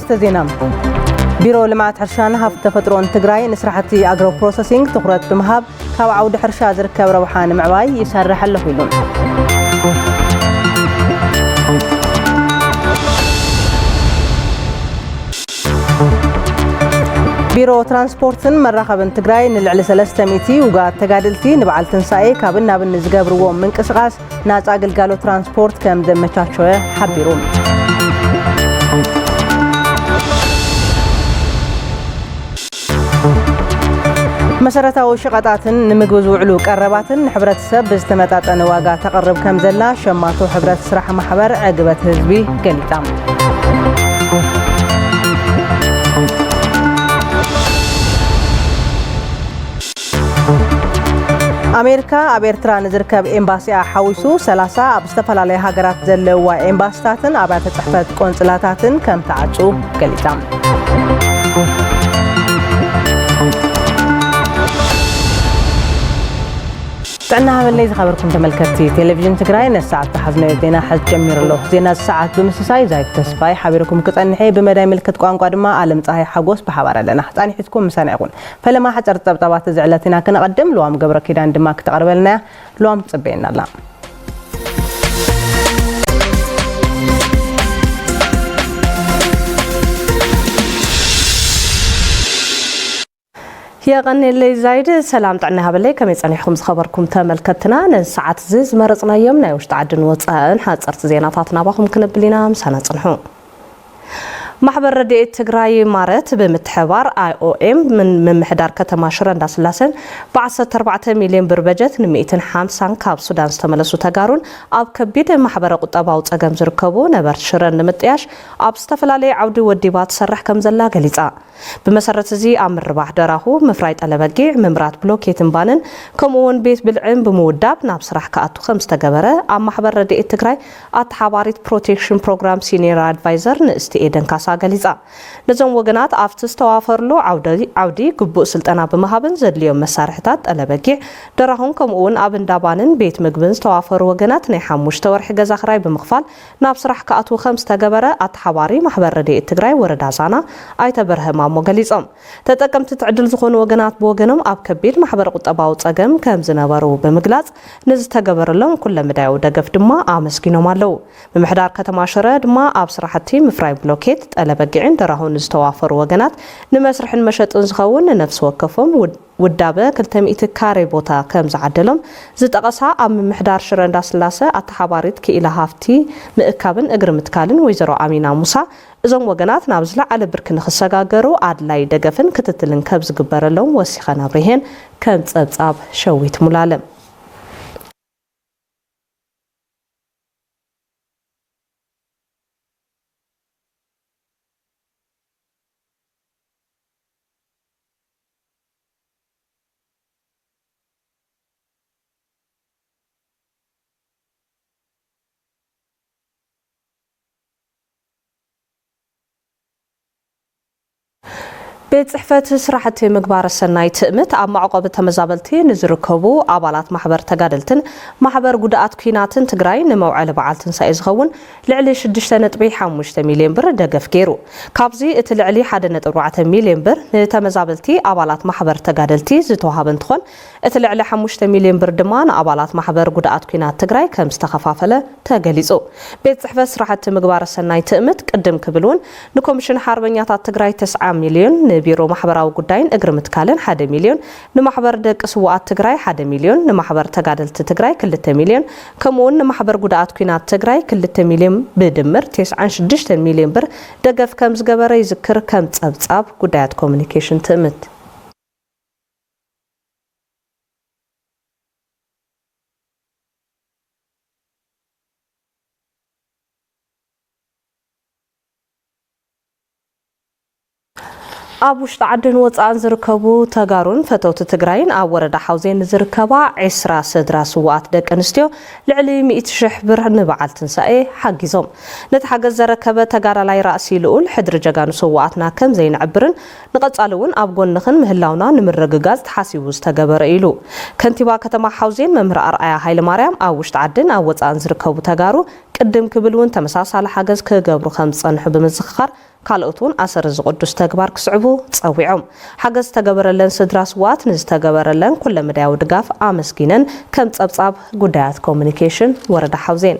ኣርእስተ ዜና። ቢሮ ልምዓት ሕርሻን ሃፍቲ ተፈጥሮን ትግራይ ንስራሕቲ ኣግሮ ፕሮሰሲንግ ትኹረት ብምሃብ ካብ ዓውዲ ሕርሻ ዝርከብ ረብሓ ንምዕባይ ይሰርሕ ኣለኹ ኢሉ። ቢሮ ትራንስፖርትን መራኸብን ትግራይ ንልዕሊ ሰለስተ ሚእቲ ውጉኣት ተጋደልቲ ንበዓል ትንሳኤ ካብን ናብን ንዝገብርዎ ምንቅስቓስ ናጻ ግልጋሎት ትራንስፖርት ከም ዘመቻቸወ ሓቢሩ። መሰረታዊ ሸቐጣትን ንምግቢ ዝውዕሉ ቀረባትን ንሕብረተሰብ ብዝተመጣጠነ ዋጋ ተቕርብ ከም ዘላ ሸማቶ ሕብረት ስራሕ ማሕበር ዕግበት ህዝቢ ገሊጻ። ኣሜሪካ ኣብ ኤርትራ ንዝርከብ ኤምባሲኣ ሓዊሱ ሰላሳ ኣብ ዝተፈላለያ ሃገራት ዘለዋ ኤምባሲታትን ኣብያተ ጽሕፈት ቆንጽላታትን ከም ትዓጹ ገሊጻ። ጥዕና ሃበለይ ዝኸበርኩም ተመልከትቲ ቴሌቪዥን ትግራይ፣ ነዚ ሰዓት ዝሓዝናዮ ዜና ሕዚ ጀሚሩ ኣሎ። ዜና እዚ ሰዓት ብምስሳይ ዛይት ተስፋይ ሓቢርኩም ክጸንሕ እየ። ብመዳይ ምልክት ቋንቋ ድማ ኣለም ፀሃይ ሓጎስ ብሓባር ኣለና። ጻኒሕትኩም ምሳና ይኹን። ፈለማ ሓፀርቲ ጸብጻባት እዚ ዕለት ኢና ክነቐድም። ልዋም ገብረ ኪዳን ድማ ክትቐርበልና እያ። ልዋም ትጽበየና ኣላ። የቐንየለይ ዛይድ። ሰላም ጥዕና ይሃበለይ። ከመይ ጸኒሕኩም ዝኸበርኩም ተመልከትና? ነዚ ሰዓት እዚ ዝመረጽናዮም ናይ ውሽጢ ዓድን ወጻእን ሓጸርቲ ዜናታት ናባኹም ክነብል ኢና። ምሳና ጽንሑ። ማሕበር ረድኤት ትግራይ ማረት ብምትሕባር ኣይ ኦ ኤም ምን ምምሕዳር ከተማ ሽረ እንዳስላሰን ብ ዓሰርተ ኣርባዕተ ሚልዮን ብር በጀት ን ሚእትን ሓምሳን ካብ ሱዳን ዝተመለሱ ተጋሩን ኣብ ከቢድ ማሕበረ ቁጠባዊ ጸገም ዝርከቡ ነበርቲ ሽረን ንምጥያሽ ኣብ ዝተፈላለየ ዓውዲ ወዲባ ትሰርሕ ከም ዘላ ገሊጻ። ብመሰረት እዚ ኣብ ምርባሕ ደራሁ፣ ምፍራይ ጠለበጊዕ፣ ምምራት ብሎኬትን ባንን ከምኡ እውን ቤት ብልዕን ብምውዳብ ናብ ስራሕ ክኣቱ ከም ዝተገበረ ኣብ ማሕበር ረድኤት ትግራይ ኣተሓባሪት ፕሮቴክሽን ፕሮግራም ሲኒየር ኣድቫይዘር ንእስቲ ኤደን ካሳ ገሊጻ። ነዞም ወገናት ኣብቲ ዝተዋፈርሉ ዓውዲ ዓውዲ ግቡእ ስልጠና ብምሃብን ዘድልዮም መሳርሕታት ጠለበጊዕ፣ ደራሁን ከምኡ እውን ኣብ እንዳ ባንን ቤት ምግብን ዝተዋፈሩ ወገናት ናይ ሓሙሽተ ወርሒ ገዛ ክራይ ብምኽፋል ናብ ስራሕ ክኣትዉ ከም ዝተገበረ ኣተሓባሪ ማሕበር ረድኤት ትግራይ ወረዳ ዛና ኣይተ በርሀ ማሞ ገሊጾም። ተጠቀምቲ እቲ ዕድል ዝኾኑ ወገናት ብወገኖም ኣብ ከቢድ ማሕበረ ቁጠባዊ ጸገም ከም ዝነበሩ ብምግላጽ፣ ንዝተገበረሎም ኩለመዳያዊ ደገፍ ድማ ኣመስጊኖም ኣለዉ። ምምሕዳር ከተማ ሽረ ድማ ኣብ ስራሕቲ ምፍራይ ብሎኬት፣ ጠለበጊዕን ደራሁን ዝተዋፈሩ ወገናት ንመስርሕን መሸጥን ዝኸውን ንነፍሲ ወከፎም ውድ-፣ ውዳበ ክልተ ሚእቲ ካሬ ቦታ ከም ዝዓደሎም ዝጠቐሳ ኣብ ምምሕዳር ሽረ እንዳስላሰ ኣተሓባሪት ክኢላ ሃፍቲ ምእካብን እግሪ ምትካልን ወይዘሮ ኣሚና ሙሳ፣ እዞም ወገናት ናብ ዝለዓለ ብርኪ ንኽሰጋገሩ ኣድላይ ደገፍን ክትትልን ከም ዝግበረሎም ወሲኸን ኣብሪሄን። ከም ጸብጻብ ሸዊት ሙላለም። ቤት ጽሕፈት ስራሕቲ ምግባረ ሰናይ ትእምት ኣብ መዕቆቢ ተመዛበልቲ ንዝርከቡ ኣባላት ማሕበር ተጋደልትን ማሕበር ጉድኣት ኲናትን ትግራይ ንመውዓሊ በዓል ትንሳኤ ዝኸውን ልዕሊ ሽዱሽተ ነጥቢ ሓሙሽተ ሚልዮን ብር ደገፍ ገይሩ። ካብዚ እቲ ልዕሊ ሓደ ነጥቢ ኣርባዕተ ሚልዮን ብር ንተመዛበልቲ ኣባላት ማሕበር ተጋደልቲ ዝተዋሃበ እንትኾን፣ እቲ ልዕሊ ሓሙሽተ ሚልዮን ብር ድማ ንኣባላት ማሕበር ጉድኣት ኲናት ትግራይ ከም ዝተኸፋፈለ ተገሊጹ። ቤት ጽሕፈት ስራሕቲ ምግባረ ሰናይ ትእምት ቅድም ክብል እውን ንኮሚሽን ሓርበኛታት ትግራይ ተስዓ ሚልዮን፣ ንቢሮ ማሕበራዊ ጉዳይን እግሪ ምትካልን ሓደ ሚልዮን፣ ንማሕበር ደቂ ስዉኣት ትግራይ ሓደ ሚልዮን፣ ንማሕበር ተጋደልቲ ትግራይ ክልተ ሚልዮን፣ ከምኡ እውን ንማሕበር ጉድኣት ኲናት ትግራይ ክልተ ሚልዮን፣ ብድምር ተስዓን ሽዱሽተን ሚልዮን ብር ደገፍ ከም ዝገበረ ይዝክር። ከም ጸብጻብ ጉዳያት ኮሙኒኬሽን ትእምት። ኣብ ውሽጢ ዓድን ወጻእን ዝርከቡ ተጋሩን ፈተውቲ ትግራይን ኣብ ወረዳ ሓውዜን ንዝርከባ ዕስራ ስድራ ስዉኣት ደቂ ኣንስትዮ ልዕሊ ሚእቲ ሽሕ ብር ንበዓል ትንሳኤ ሓጊዞም። ነቲ ሓገዝ ዘረከበ ተጋዳላይ ራእሲ ልኡል፣ ሕድሪ ጀጋኑ ስዉኣትና ከም ዘይንዕብርን ንቐጻሊ እውን ኣብ ጎንኽን ምህላውና ንምርግጋጽ ተሓሲቡ ዝተገበረ ኢሉ። ከንቲባ ከተማ ሓውዜን መምህር ኣርኣያ ሃይለማርያም፣ ኣብ ውሽጢ ዓድን ኣብ ወጻእን ዝርከቡ ተጋሩ ቅድም ክብል እውን ተመሳሳሊ ሓገዝ ክገብሩ ከም ዝጸንሑ ብምዝኽኻር፣ ካልኦት እውን ኣሰር እዚ ቅዱስ ተግባር ክስዕቡ ጸዊዖም። ሓገዝ ዝተገበረለን ስድራ ስውኣት ንዝተገበረለን ኩለመዳያዊ ድጋፍ ኣመስጊነን። ከም ጸብጻብ ጉዳያት ኮሙኒኬሽን ወረዳ ሓውዜን።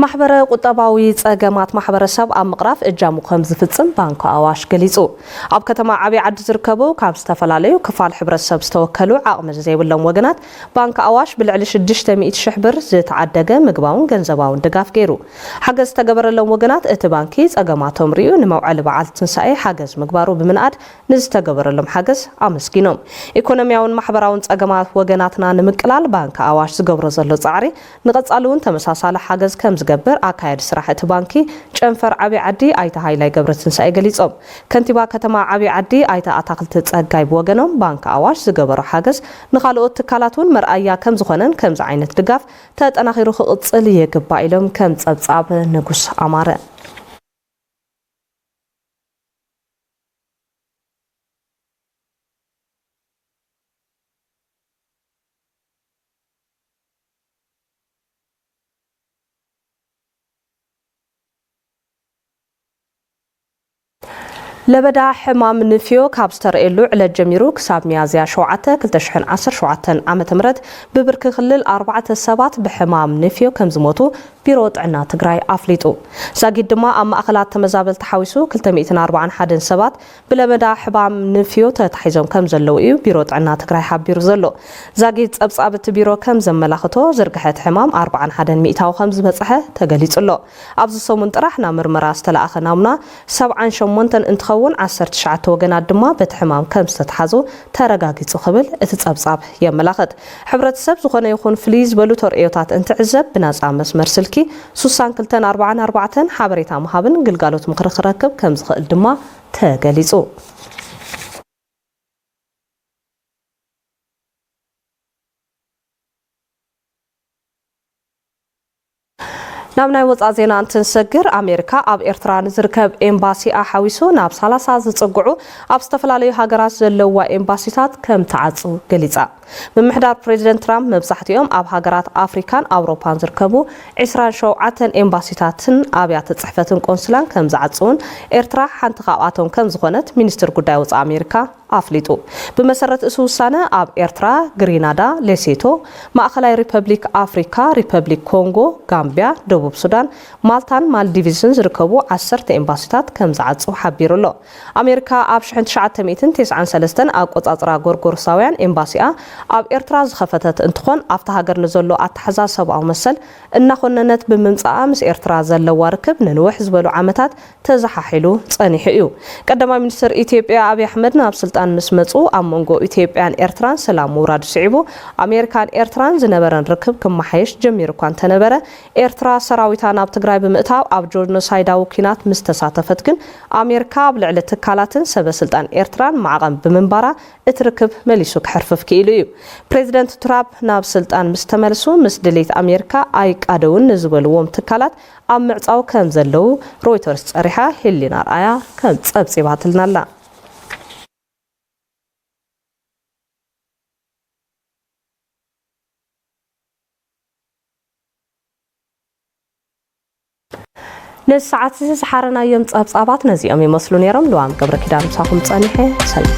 ማሕበረ ቁጠባዊ ጸገማት ማሕበረሰብ ኣብ ምቕራፍ እጃሙ ከም ዝፍጽም ባንክ ኣዋሽ ገሊጹ። ኣብ ከተማ ዓብዪ ዓዲ ዝርከቡ ካብ ዝተፈላለዩ ክፋል ሕብረተሰብ ዝተወከሉ ዓቕሚ ዘይብሎም ወገናት ባንክ ኣዋሽ ብልዕሊ ሽዱሽተ ሚእቲ ሽሕ ብር ዝተዓደገ ምግባውን ገንዘባውን ድጋፍ ገይሩ። ሓገዝ ዝተገበረሎም ወገናት እቲ ባንኪ ጸገማቶም ርእዩ ንመውዓሊ በዓል ትንሳኤ ሓገዝ ምግባሩ ብምንኣድ ንዝተገበረሎም ሓገዝ ኣመስጊኖም። ኢኮኖሚያውን ማሕበራውን ጸገማት ወገናትና ንምቅላል ባንክ ኣዋሽ ዝገብሮ ዘሎ ጻዕሪ ንቐጻሊ እውን ተመሳሳሊ ሓገዝ ከም ዝገብር ኣካያዲ ስራሕ እቲ ባንኪ ጨንፈር ዓብዪ ዓዲ ኣይተ ሃይላይ ገብረትንሳኤ ገሊጾም። ከንቲባ ከተማ ዓብዪ ዓዲ ኣይተ ኣታኽልቲ ጸጋይ ብወገኖም ባንክ ኣዋሽ ዝገበሮ ሓገዝ ንኻልኦት ትካላት እውን መርኣያ ከም ዝኾነን ከምዚ ዓይነት ድጋፍ ተጠናኺሩ ክቕጽል ይግባእ ኢሎም። ከም ጸብጻብ ንጉስ ኣማረ። ለበዳ ሕማም ንፍዮ ካብ ዝተረእየሉ ዕለት ጀሚሩ ክሳብ ሚያዝያ ሸውዓተ ክልተ ሽሕን ዓሰርተ ሸውዓተን ዓመተ ምህረት ብብርኪ ክልል ኣርባዕተ ሰባት ብሕማም ንፍዮ ከም ዝሞቱ ቢሮ ጥዕና ትግራይ ኣፍሊጡ። ዛጊድ ድማ ኣብ ማእኸላት ተመዛበልቲ ሓዊሱ ክልተ ሚእትን ኣርባዓን ሓደን ሰባት ብለበዳ ሕማም ንፍዮ ተታሒዞም ከም ዘለዉ እዩ ቢሮ ጥዕና ትግራይ ሓቢሩ ዘሎ። ዛጊድ ጸብጻብ እቲ ቢሮ ከም ዘመላኽቶ ዝርግሐ እቲ ሕማም ኣርባዓን ሓደን ሚእታዊ ከም ዝበጽሐ ተገሊጹ ኣሎ። ኣብዚ ሰሙን ጥራሕ ናብ ምርመራ ዝተለኣኸ ናሙና ሰብዓን ሸሞንተን እንትኸውን፣ ዓሰርተ ትሽዓተ ወገናት ድማ በቲ ሕማም ከም ዝተትሓዙ ተረጋጊጹ ክብል እቲ ጸብጻብ የመላኽት። ሕብረተሰብ ዝኾነ ይኹን ፍልይ ዝበሉ ተርእዮታት እንትዕዘብ ብናጻ መስመር ስልኪ ሱሳን ክልተን ኣርባዓን ኣርባዕተን ሓበሬታ ምሃብን ግልጋሎት ምኽሪ ክረክብ ከም ዝኽእል ድማ ተገሊጹ። ናብ ናይ ወጻኢ ዜና እንትንሰግር፣ ኣሜሪካ ኣብ ኤርትራ ንዝርከብ ኤምባሲኣ ሓዊሱ ናብ ሰላሳ ዝጽግዑ ኣብ ዝተፈላለዩ ሃገራት ዘለዋ ኤምባሲታት ከም ትዓጹ ገሊጻ። ምምሕዳር ፕሬዚደንት ትራምፕ መብዛሕትኦም ኣብ ሃገራት ኣፍሪካን ኣውሮፓን ዝርከቡ ዕስራን ሸውዓተን ኤምባሲታትን ኣብያተ ጽሕፈትን ቆንስላን ከም ዝዓጽውን ኤርትራ ሓንቲ ካብኣቶም ከም ዝኾነት ሚኒስትር ጉዳይ ወጻኢ ኣሜሪካ ኣፍሊጡ። ብመሰረት እዚ ውሳነ ኣብ ኤርትራ፣ ግሪናዳ፣ ሌሴቶ፣ ማእኸላይ ሪፐብሊክ ኣፍሪካ፣ ሪፐብሊክ ኮንጎ፣ ጋምቢያ፣ ደቡብ ሱዳን፣ ማልታን ማልዲቭስን ዝርከቡ ዓሰርተ ኤምባሲታት ከም ዝዓጹ ሓቢሩ ኣሎ። ኣሜሪካ ኣብ ሽሕን ትሽዓተ ሚእትን ተስዓን ሰለስተን ኣቆጻጽራ ጎርጎሮሳውያን ኤምባሲኣ ኣብ ኤርትራ ዝኸፈተት እንትኾን ኣብታ ሃገር ንዘሎ ኣተሓዛ ሰብኣዊ መሰል እናኾነነት ብምምጻኣ ምስ ኤርትራ ዘለዋ ርክብ ንንውሕ ዝበሉ ዓመታት ተዘሓሒሉ ጸኒሑ እዩ። ቀዳማይ ሚኒስትር ኢትዮጵያ ኣብይ ኣሕመድ ናብ ስልጣን ምስ መጹ ኣብ መንጎ ኢትዮጵያን ኤርትራን ሰላም ምውራዱ ስዒቡ ኣሜሪካን ኤርትራን ዝነበረን ርክብ ክመሓየሽ ጀሚሩ እኳ እንተነበረ ኤርትራ ሰራዊታ ናብ ትግራይ ብምእታው ኣብ ጆኖሳይዳዊ ኲናት ምስ ተሳተፈት ግን ኣሜሪካ ኣብ ልዕሊ ትካላትን ሰበ ስልጣን ኤርትራን ማዕቐብ ብምንባራ እቲ ርክብ መሊሱ ክሕርፍፍ ክኢሉ እዩ። ፕሬዚደንት ትራምፕ ናብ ስልጣን ምስ ተመልሱ ምስ ድሌት ኣሜሪካ ኣይቃደውን ንዝበልዎም ትካላት ኣብ ምዕጻው ከም ዘለዉ ሮይተርስ ጸሪሓ ሄሊና ኣርኣያ ከም ጸብጺባትልና ኣላ። ነዚ ሰዓት እዚ ዝሓረናዮም ጸብጻባት ነዚኦም ይመስሉ ነይሮም። ልዋም ገብረ ኪዳን ምሳኹም ጸኒሐ። ሰላም።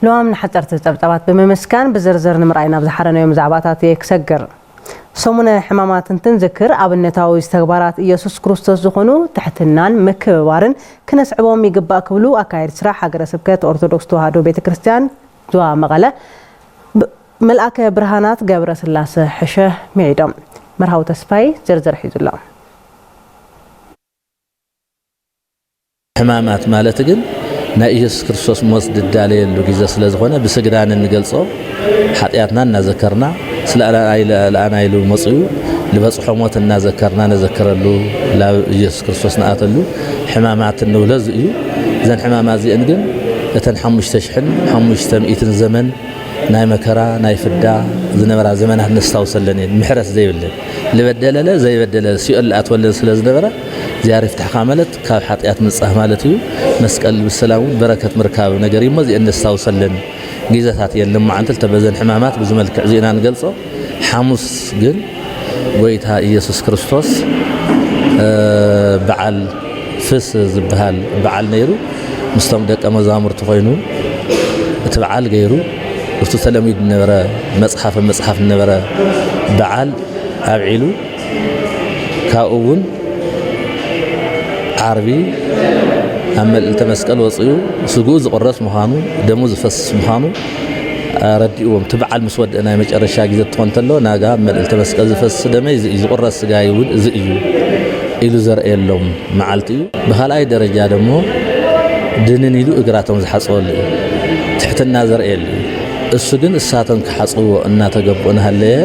ሎማም ንሓጸርቲ ጸብጻባት ብምምስጋን ብዝርዝር ንምርኣይ ናብ ዝሓረናዮም ዛዕባታት እየ ክሰግር። ሰሙነ ሕማማት እንትንዝክር ኣብነታዊ ተግባራት ኢየሱስ ክርስቶስ ዝኾኑ ትሕትናን ምክብባርን ክነስዕቦም ይግባእ ክብሉ ኣካየድቲ ስራሕ ሃገረ ስብከት ኦርቶዶክስ ተዋህዶ ቤተ ክርስቲያን ዞባ መቐለ ብ-፣ መልኣከ ብርሃናት ገብረ ስላሰ ሕሸ ምዒዶም። መርሃዊ ተስፋይ ዝርዝር ሒዙ ኣሎ። ሕማማት ማለት ግን ናይ ኢየሱስ ክርስቶስ ሞት ዝዳለየሉ ግዜ ስለ ዝኾነ ብስግዳን እንገልጾ፣ ሓጢኣትና እናዘከርና፣ ስለ ኣላናይ ለኣናይ ኢሉ መጽኡ ዝበጽሖ ሞት እናዘከርና ነዘክረሉ፣ ናብ ኢየሱስ ክርስቶስ ንኣተሉ ሕማማት እንብሎ እዚ እዩ። እዘን ሕማማት እዚአን ግን እተን ሓሙሽተ ሽሕን ሓሙሽተ ሚእትን ዘመን ናይ መከራ፣ ናይ ፍዳ ዝነበራ ዘመናት ነስታውሰለን እየን። ምሕረት ዘይብለን፣ ዝበደለለ ዘይበደለ ሲኦል ዝኣትወለን ስለ ዝነበረ፣ እግዚኣብሔር ይፍታሕካ ማለት ካብ ሓጢኣት ምንጻህ ማለት እዩ። መስቀል ብሰላም እውን በረከት ምርካብ ነገር እዩ እሞ፣ እዚአን ነስታውሰለን ግዜታት እየን። ሎማዓንቲ ልተ በዘን ሕማማት ብዙ መልክዕ እዚ ኢና ንገልጾ። ሓሙስ ግን ጎይታ ኢየሱስ ክርስቶስ፣ እ፣ በዓል ፍስ ዝበሃል በዓል ነይሩ። ምስቶም ደቀ መዛሙርቲ ኮይኑ እቲ በዓል ገይሩ፣ እቲ ተለሚዱ ነበረ፣ መጽሓፈ መጽሓፍ ነበረ በዓል ኣብዒሉ፣ ካብኡ እውን ዓርቢ ኣብ መልዕልተ መስቀል ወጺኡ ስግኡ ዝቑረስ ምዃኑ፣ ደሙ ዝፈስስ ምዃኑ ኣረዲእዎም። እቲ በዓል ምስ ወደአ ናይ መጨረሻ ግዜ ትኾን እንተሎ፣ ናጋ ኣብ መልዕልተ መስቀል ዝፈስስ ደመይ እዚ እዩ፣ ዝቑረስ ስጋይ እውን እዚ እዩ ኢሉ ዘርእየሎም መዓልቲ እዩ። ብኻልኣይ ደረጃ ደሞ ድንን ኢሉ እግራቶም ዝሓጸወሉ እዩ። ትሕትና ዘርእየሉ እዩ። እሱ ግን እሳቶም ክሓጽዎ እናተገብኦ እናሃለየ፣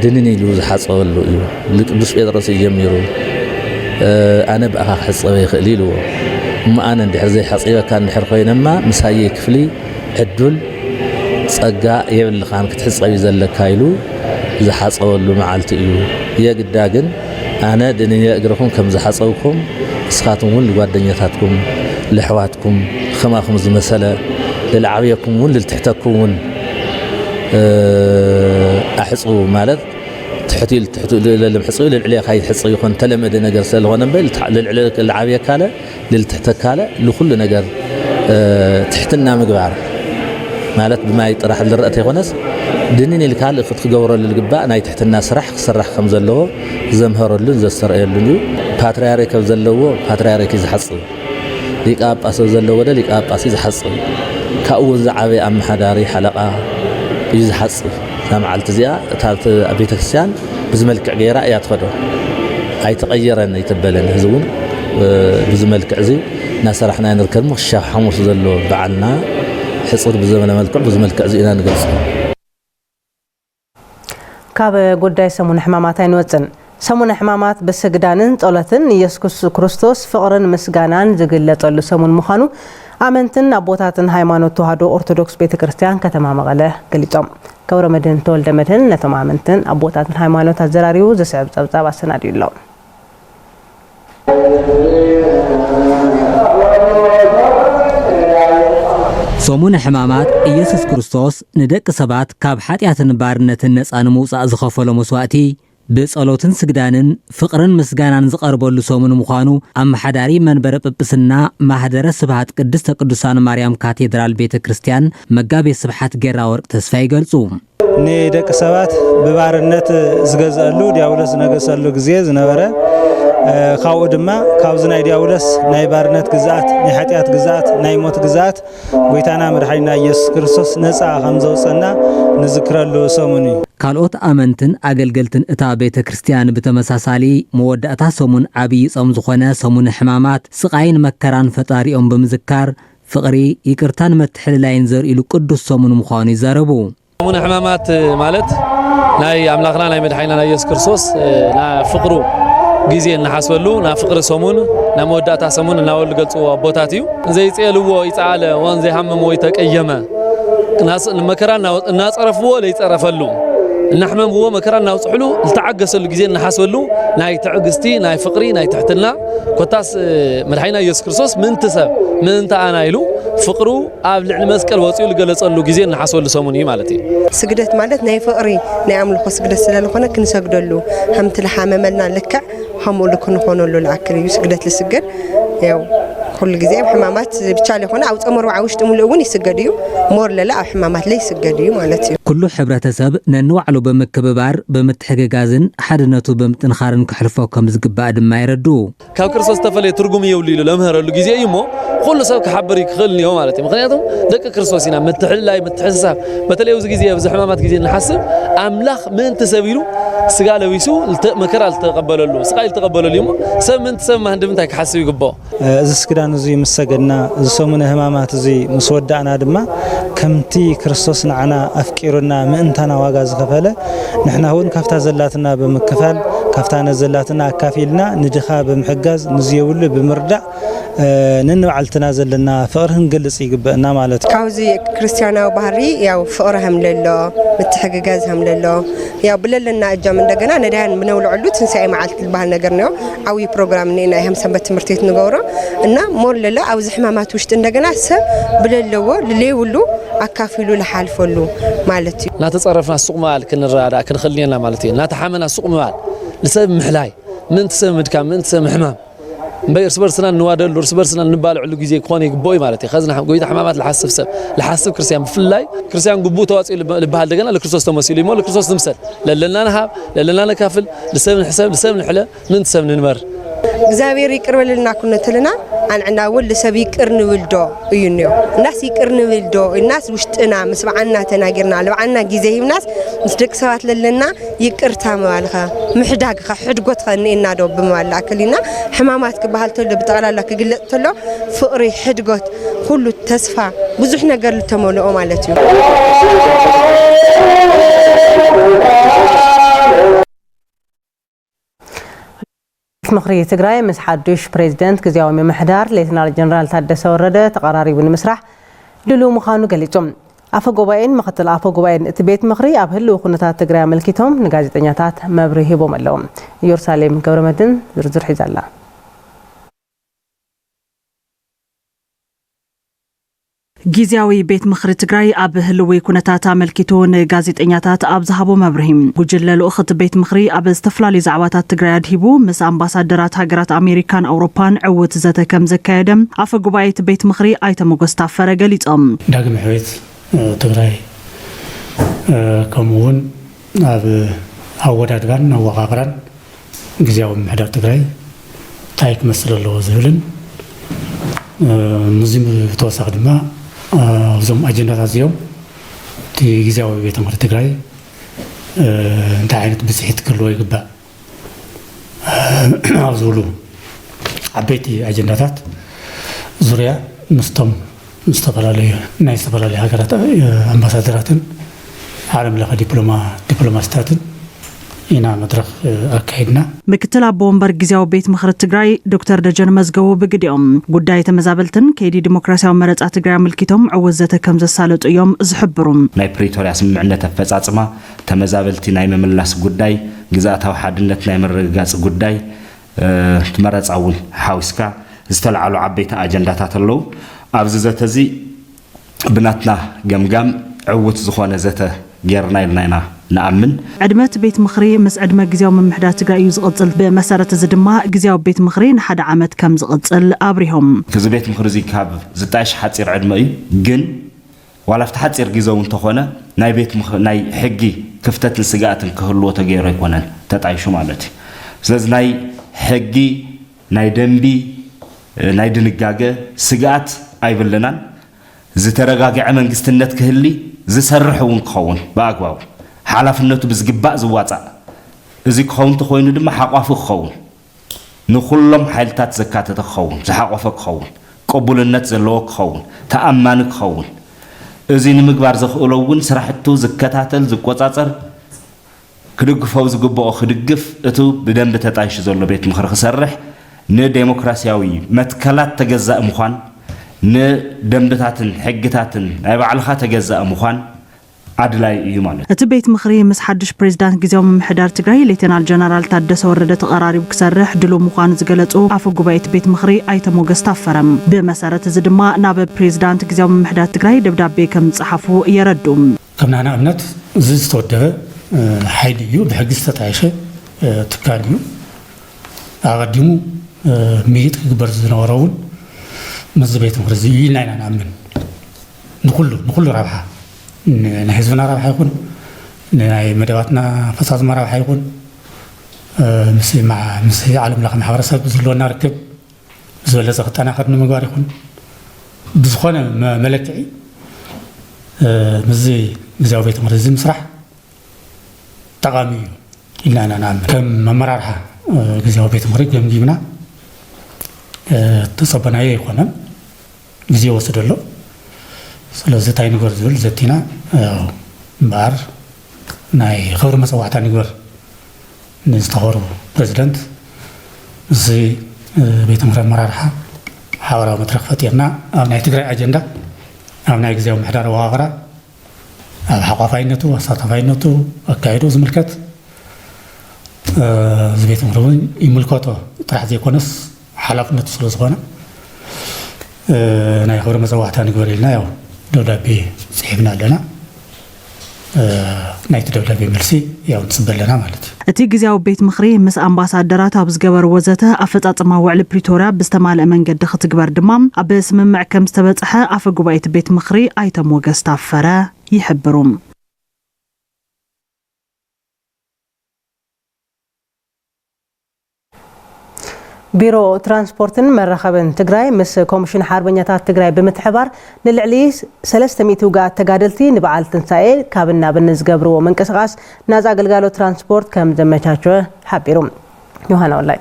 ድንን ኢሉ ዝሓጸወሉ እዩ። ንቅዱስ ጴጥሮስ እዩ ጀሚሩ፣ "ኣነ ብኣኻ ክሕጸብ ይኽእል" ኢልዎ። "እሞ ኣነ እንድሕር ዘይሓጺበካ እንድሕር ኮይነማ፣ ምሳየይ ክፍሊ ዕዱል ጸጋ የብልኻን፣ ክትሕጸብ እዩ ዘለካ" ኢሉ ዝሓጸወሉ መዓልቲ እዩ። የግዳ ግን ኣነ ድንንየ እግርኹም ከም ዝሓጸብኩም፣ ንስኻትኩም እውን ንጓደኛታትኩም፣ ለሕዋትኩም፣ ከማኹም ዝመሰለ፣ ልልዓብየኩም እውን ልልትሕተኩም እውን፣ እ፣ ኣሕጽቡ ማለት፣ ትሕት ኢሉ፣ ትሕት ኢሉ ለልም ሕጽቡ፣ ልልዕልየካ ይትሕጽብ ይኾን፣ ተለመደ ነገር ስለዝኾነ እምበር፣ ልትሓ-፣ ልልዕለ-፣ ልዓብየካለ፣ ልልትሕተካለ፣ ልኹሉ ነገር፣ እ፣ ትሕትና ምግባር ማለት ብማይ ጥራሕ ዝረአ ተይኮነስ፣ ድንን ኢልካ ልእኽት ክገብረሉ ዝግባእ ናይ ትሕትና ስራሕ ክስራሕ ከም ዘለዎ ዘምሀረሉን ዘስተርእየሉን እዩ። ፓትርያርክ ኣብ ዘለዎ ፓትርያርክ እዩ ዝሓጽብ። ሊቀ ጳጳስ ኣብ ዘለዎ ደ ሊቀ ጳጳስ እዩ ዝሓጽብ። ካብኡ እውን ዝዓበየ ኣመሓዳሪ ሓለቓ እዩ ዝሓጽብ። እዛ መዓልቲ እዚኣ እታ ቤተ ክርስቲያን ብዚ መልክዕ ገይራ እያ ትኸዶ። ኣይተቐየረን ኣይተበለን። እዚ እውን፣ እ፣ ብዚ መልክዕ እዚ እናሰራሕና ንርከብ። ምኽሻፍ ሓሙስ ዘሎ በዓልና ሕጽር ብዘበለ መልክዕ፣ ብዚ መልክዕ እዚ ኢና ንገልጾ። ካብ ጉዳይ ሰሙነ ሕማማት ኣይንወጽን። ሰሙነ ሕማማት ብስግዳንን ጸሎትን ንኢየሱስ ክርስቶስ ፍቕርን ምስጋናን ዝግለጸሉ ሰሙን ምዃኑ ኣመንትን ኣቦታትን ሃይማኖት ተዋህዶ ኦርቶዶክስ ቤተ ክርስቲያን ከተማ መቐለ ገሊጾም። ገብረ መድህን ተወልደ መድህን ነቶም ኣመንትን ኣቦታትን ሃይማኖት ኣዘራሪቡ ዝስዕብ ጸብጻብ ኣሰናዲኡ ኣሎ። ሰሙነ ሕማማት ኢየሱስ ክርስቶስ ንደቂ ሰባት ካብ ሓጢኣትን ባርነትን ነጻ ንምውጻእ ዝኸፈሎ መስዋእቲ፣ ብጸሎትን ስግዳንን ፍቕርን ምስጋናን ዝቐርበሉ ሰሙን ምዃኑ ኣመሓዳሪ መንበረ ጵጵስና ማህደረ ስብሃት ቅድስተ ቅዱሳን ማርያም ካቴድራል ቤተ ክርስቲያን መጋቤ ስብሓት ጌራ ወርቅ ተስፋ ይገልጹ። ንደቂ ሰባት ብባርነት ዝገዝአሉ፣ ዲያብሎስ ዝነገሰሉ ግዜ ዝነበረ፣ እ፣ ካብኡ ድማ ካብዚ ናይ ዲያብሎስ ናይ ባርነት ግዝኣት፣ ናይ ሓጢኣት ግዝኣት፣ ናይ ሞት ግዝኣት ጎይታና መድሓኒና ኢየሱስ ክርስቶስ ነጻ ከም ዘውጸና ንዝክረሉ ሰሙን እዩ። ካልኦት ኣመንትን ኣገልገልትን እታ ቤተ ክርስቲያን ብተመሳሳሊ መወዳእታ ሰሙን ዓብዪ ጾም ዝኾነ ሰሙነ ሕማማት ስቓይን መከራን ፈጣሪኦም ብምዝካር ፍቕሪ፣ ይቅርታን መትሕልላይን ዘርእሉ ቅዱስ ሰሙን ምዃኑ ይዛረቡ። ሰሙነ ሕማማት ማለት ናይ ኣምላኽና ናይ መድሓኒና ናይ ኢየሱስ ክርስቶስ፣ እ፣ ናይ ፍቕሩ ግዜ እንሓስበሉ፣ ናይ ፍቕሪ ሰሙን፣ ናይ መወዳእታ ሰሙን እናበሉ ዝገልጽዎ ኣቦታት እዩ። ዘይጽኤልዎ ይጸኣለ፣ ወን ዘይሃመም ወይ ተቀየመ። እናስ-፣ መከራ እናወ-፣ እናጸረፍዎ ዘይጸረፈሉ፣ እናሕመምዎ መከራ እናውጽሕሉ ዝተዓገሰሉ ግዜ እንሓስበሉ ናይ ትዕግስቲ፣ ናይ ፍቕሪ፣ ናይ ትሕትና፣ ኮታስ፣ እ፣ መድሓኒና ኢየሱስ ክርስቶስ ምእንቲ ሰብ፣ ምእንቲ ኣና ኢሉ ፍቕሩ ኣብ ልዕሊ መስቀል ወጺኡ ዝገለጸሉ ግዜ እንሓስበሉ ሰሙን እዩ ማለት እዩ። ስግደት ማለት ናይ ፍቕሪ ናይ ኣምልኾ ስግደት ስለ ዝኾነ ክንሰግደሉ፣ ከምቲ ዝሓመመልና ልክዕ ከምኡ ኢሉ ክንኾነሉ ዝኣክል እዩ ስግደት ዝስገድ። ያው ኩሉ ግዜ ኣብ ሕማማት ብቻ ዘይኮነ ኣብ ጾም ኣርብዓ ውሽጢ ሙሉእ እውን ይስገድ እዩ። ሞር ለለ ኣብ ሕማማት ለይስገድ እዩ ማለት እዩ። ኩሉ ሕብረተሰብ ነንባዕሉ ብምክብባር፣ ብምትሕግጋዝን ሓድነቱ ብምጥንኻርን ክሕልፎ ከም ዝግባእ ድማ የረድኡ። ካብ ክርስቶስ ዝተፈለየ ትርጉም የብሉ ኢሉ ለምሀረሉ ግዜ እዩ እሞ፣ ኩሉ ሰብ ክሓብር እዩ ክኽእል እኒኦ ማለት እዩ። ምኽንያቱም ደቂ ክርስቶስ ኢና። ምትሕልላይ፣ ምትሕስሳብ፣ በተለይ ኣብዚ ግዜ፣ ኣብዚ ሕማማት ግዜ እንሓስብ፣ ኣምላኽ ምእንቲ ሰብ ኢሉ ስጋ ለቢሱ ልተ-፣ መከራ ዝተቐበለሉ፣ ስቓይ ዝተቐበለሉ እዩ እሞ፣ ሰብ ምእንቲ ሰብ ማን ድምንታይ ክሓስብ ይግብኦ? እዚ ስግዳን እዚ ምስ ሰገድና፣ እዚ ሰሙነ ሕማማት እዚ ምስ ወዳእና ድማ፣ ከምቲ ክርስቶስ ንዓና ኣፍቂሩና ምእንታና ዋጋ ዝኸፈለ፣ ንሕና እውን ካብታ ዘላትና ብምክፋል፣ ካብታ ነዘላትና ኣካፊልና፣ ንድኻ ብምሕጋዝ፣ ንዝየብሉ ብምርዳእ፣ ነንባዕልትና ዘለና ፍቕሪ ክንገልጽ ይግበአና ማለት እዩ። ካብዚ ክርስትያናዊ ባህሪ ያው ፍቕሪ ከም ለሎ፣ ምትሕግጋዝ ከም ለሎ፣ ያው ብለለና እጃም እንደገና ነዳያን ብነውልዐሉ ትንሳኤ መዓልቲ ዝበሃል ነገር ነው። ዓብዪ ፕሮግራም እኒኤና፣ ይህም ሰንበት ትምህርት ቤት ንገብሮ እና ሞር ለለ ኣብዚ ሕማማት ውሽጢ እንደገና ሰብ ብለለዎ ልሌውሉ ኣካፊሉ ልሓልፈሉ ማለት እዩ። እናተጸረፍና ሱቕ ምባል ክንረዳዳእ ክንኽእል እኒኤና ማለት እዩ። እናተሓመና ሱቕ ምባል፣ ንሰብ ምሕላይ፣ ምእንቲ ሰብ ምድካም፣ ምእንቲ ሰብ ምሕማም እምበይ እርስ በርስና እንዋደሉ፣ እርስ በርስና እንባልዕሉ ግዜ ክኾን ይግብኦ እዩ ማለት እዩ። ከዚ ንሓ-፣ ጎይታ ሕማማት ልሓስብ ሰብ፣ ልሓስብ ክርስትያን፣ ብፍላይ ክርስትያን ግቡእ ተዋፅኡ ልበ-፣ ልበሃል ደገና ለክርስቶስ ተመሲሉ እዩ እሞ ለክርስቶስ ንምሰል። ለለና ንሃብ፣ ለለና ነካፍል፣ ልሰብ ንሕሰብ፣ ልሰብ ንሕለ፣ ምእንቲ ሰብ ንንበር። እግዚኣብሔር ይቅር በልልና ኩነ ተለና፣ ኣንዕና እውን ልሰብ ይቅር ንብል ዶ እዩ እኒኦ። እናስ ይቅር ንብል ዶ፣ እናስ ውሽጥና ምስ በዓልና ተናጊርና፣ ልበዓልና ግዜ ሂብናስ ምስ ደቂ ሰባት ለለና ይቅርታ ምባልኸ፣ ምሕዳግኸ፣ ሕድጎትኸ እኒኤና ዶ ብምባል ልኣክል ኢና። ሕማማት ክበሃል ተሎ፣ ብጠቕላላ ክግለጽ ተሎ፣ ፍቕሪ፣ ሕድጎት፣ ኩሉ ተስፋ፣ ብዙሕ ነገር ልተመልኦ ማለት እዩ። ቤት ምኽሪ ትግራይ ምስ ሓዱሽ ፕሬዚደንት ግዝያዊ ምምሕዳር ሌተናል ጀነራል ታደሰ ወረደ ተቐራሪቡ ንምስራሕ ድሉው ምዃኑ ገሊጹ። ኣፈ ጉባኤን ምኽትል ኣፈ ጉባኤን እቲ ቤት ምኽሪ ኣብ ህልው ኩነታት ትግራይ ኣመልኪቶም ንጋዜጠኛታት መብርሂ ሂቦም ኣለዉ። ኢየሩሳሌም ገብረመድህን ዝርዝር ሒዛ ኣላ። ግዝያዊ ቤት ምኽሪ ትግራይ ኣብ ህልዊ ኩነታት ኣመልኪቱ ንጋዜጠኛታት ኣብ ዝሃቦ መብርሂ፣ ጉጅለ ልኡኽ እቲ ቤት ምኽሪ ኣብ ዝተፈላለዩ ዛዕባታት ትግራይ ኣድሂቡ ምስ ኣምባሳደራት ሃገራት ኣሜሪካን ኣውሮፓን ዕዉት ዘተ ከም ዘካየደ ኣፈ ጉባኤ እቲ ቤት ምኽሪ ኣይተ ሞገስ ታፈረ ገሊጾም። ዳግም ሕውየት፣ እ፣ ትግራይ፣ እ፣ ከምኡ እውን ኣብ ኣወዳድባን ኣወቓቕራን ግዝያዊ ምምሕዳር ትግራይ እንታይ ክመስል ኣለዎ ዝብልን፣ እ፣ ምስዚ ብተወሳኺ ድማ፣ እ፣ እዞም ኣጀንዳታት እዚኦም እቲ ግዝያዊ ቤት ምኽሪ ትግራይ፣ እ፣ እንታይ ዓይነት ብፅሒት ክህልዎ ይግባእ፣ እ፣ ኣብ ዝብሉ ዓበይቲ ኣጀንዳታት ዙርያ ምስቶም ዝተፈላለዩ ናይ ዝተፈላለዩ ሃገራት፣ እ፣ ኣምባሳደራትን ዓለም ለኸ ዲፕሎማ-፣ ዲፕሎማስታትን ኢና መድረኽ፣ እ፣ ኣካይድና። ምክትል ኣቦ ወንበር ግዝያዊ ቤት ምኽሪ ትግራይ ዶክተር ደጀን መዝገቡ ብግዲኦም፣ ጉዳይ ተመዛበልትን ከይዲ ዲሞክራሲያዊ መረፃ ትግራይ ኣመልኪቶም ዕዉት ዘተ ከም ዘሳለጡ እዮም ዝሕብሩ። ናይ ፕሪቶርያ ስምምዕነት ኣፈፃፅማ፣ ተመዛበልቲ ናይ ምምላስ ጉዳይ፣ ግዝኣታዊ ሓድነት ናይ ምርግጋፅ ጉዳይ፣ እ፣ መረፃ እውን ሓዊስካ ዝተልዓሉ ዓበይቲ ኣጀንዳታት ኣለዉ። ኣብዚ ዘተ እዚ ብናትና ገምጋም ዕዉት ዝኾነ ዘተ ጌርና ኢልና ኢና ንኣምን። ዕድመ እቲ ቤት ምኽሪ ምስ ዕድመ ግዝያዊ ምምሕዳር ትግራይ እዩ ዝቕጽል። ብመሰረት እዚ ድማ ግዝያዊ ቤት ምኽሪ ንሓደ ዓመት ከም ዝቕጽል ኣብሪሆም። እዚ ቤት ምኽሪ እዚ ካብ ዝጣየሽ ሓጺር ዕድመ እዩ፣ ግን ዋላ ኣብቲ ሓጺር ግዜ እውን እንተኾነ ናይ ቤት ምኽ-፣ ናይ ሕጊ ክፍተትን ስግኣትን ክህልዎ ተገይሩ ኣይኮነን ተጣይሹ ማለት እዩ። ስለዚ ናይ ሕጊ፣ ናይ ደንቢ፣ ናይ ድንጋገ ስግኣት ኣይብልናን። ዝተረጋግዐ መንግስትነት ክህሊ፣ ዝሰርሕ እውን ክኸውን ብኣግባቡ፣ ሓላፍነቱ ብዝግባእ ዝዋፃእ፣ እዚ ክኸውን እንተኾይኑ ድማ ሓቋፊ ክኸውን፣ ንኹሎም ሓይልታት ዘካተተ ክኸውን፣ ዝሓቆፈ ክኸውን፣ ቅቡልነት ዘለዎ ክኸውን፣ ተኣማኒ ክኸውን፣ እዚ ንምግባር ዘኽእሎ እውን ስራሕቱ ዝከታተል፣ ዝቆፃፀር፣ ክድግፎ ዝግብኦ ክድግፍ፣ እቱ ብደንቢ ተጣይሹ ዘሎ ቤት ምኽሪ ክሰርሕ፣ ንዴሞክራሲያዊ መትከላት ተገዛእ ምዃን፣ ንደንብታትን ሕግታትን ናይ ባዕልኻ ተገዛእ ምዃን ኣድላዪ እዩ ማለት እዩ። እቲ ቤት ምኽሪ ምስ ሓድሽ ፕሬዚዳንት ግዝያዊ ምምሕዳር ትግራይ ሌተናል ጀነራል ታደሰ ወረደ ተቐራሪቡ ክሰርሕ ድሉው ምዃኑ ዝገለጹ ኣፈ ጉባኤ እቲ ቤት ምኽሪ ኣይተ ሞገስ ታፈረ፣ ብመሰረት እዚ ድማ ናብ ፕሬዚዳንት ግዝያዊ ምምሕዳር ትግራይ ደብዳቤ ከም ዝጸሓፉ የረድኡ። ከም ናህና እምነት፣ እዚ ዝተወደበ፣ እ፣ ሓይሊ እዩ፣ ብሕጊ ዝተጣየሸ፣ እ፣ ትካል እዩ። ኣቐዲሙ፣ እ፣ ምይይጥ ክግበር ዝነበሮ እውን ምስዚ ቤት ምኽሪ እዚ እዩ ኢልና ኢና ንኣምን። ንኹሉ፣ ንኹሉ ረብሓ፣ ን- ናይ ህዝብና ረብሓ ይኹን፣ ናይ መደባትና ኣፈፃፅማ ረብሓ ይኹን፣ እ፣ ምስ ማ- ምስ ዓለም ለኸ ማሕበረሰብ ዘለወና ርክብ ብዝበለፀ ክጠናኸር ንምግባር ይኹን፣ ብዝኾነ መ- መለክዒ፣ እ፣ ምስዚ ግዝያዊ ቤት ምኽሪ እዚ ምስራሕ ጠቓሚ እዩ ኢልና ኢና ንኣምን። ከም መመራርሓ፣ እ፣ ግዝያዊ ቤት ምኽሪ ገምጊምና፣ እ፣ ተጸበናዮ ኣይኮነን፣ ግዜ ይወስድ ኣሎ። ስለዚ እንታይ ንግበር ዝብል ዘቲና፣ ያው እምበኣር ናይ ክብሪ መጸዋዕታ ንግበር ንዝተኸበሩ ፕሬዚደንት፣ እዚ፣ እ፣ ቤት ምኽሪ ኣመራርሓ ሓበራዊ መድረኽ ፈጢርና ኣብ ናይ ትግራይ ኣጀንዳ፣ ኣብ ናይ ግዝያዊ ምምሕዳር ኣወቓቕራ፣ ኣብ ሓቋፋይነቱ፣ ኣሳታፋይነቱ፣ ኣካይድኡ ዝምልከት፣ እ፣ እዚ ቤት ምኽሪ እውን ይምልከቶ ጥራሕ ዘይኮነስ ሓላፍነቱ ስለ ዝኾነ፣ እ፣ ናይ ክብሪ መጸዋዕታ ንግበር ኢልና ያው ደብዳቤ ጽሒፍና ኣለና። እ፣ ናይቲ ደብዳቤ መልሲ ያው ንጽበ ኣለና ማለት እዩ። እቲ ግዝያዊ ቤት ምኽሪ ምስ ኣምባሳደራት ኣብ ዝገበርዎ ዘተ ኣፈጻጽማ ውዕሊ ፕሪቶርያ ብዝተማልአ መንገዲ ክትግበር ድማ ኣብ ስምምዕ ከም ዝተበጽሐ ኣፈ ጉባኤ እቲ ቤት ምኽሪ ኣይተ ሞገስ ታፈረ ይሕብሩ። ቢሮ ትራንስፖርትን መራኸብን ትግራይ ምስ ኮሚሽን ሓርበኛታት ትግራይ ብምትሕባር ንልዕሊ ሰለስተ ሚእቲ ውጉኣት ተጋደልቲ ንበዓል ትንሳኤ ካብን ናብን ንዝገብርዎ ምንቅስቓስ ናፃ ግልጋሎት ትራንስፖርት ከም ዘመቻቸወ ሓቢሩ። ዮሃና ወላይ።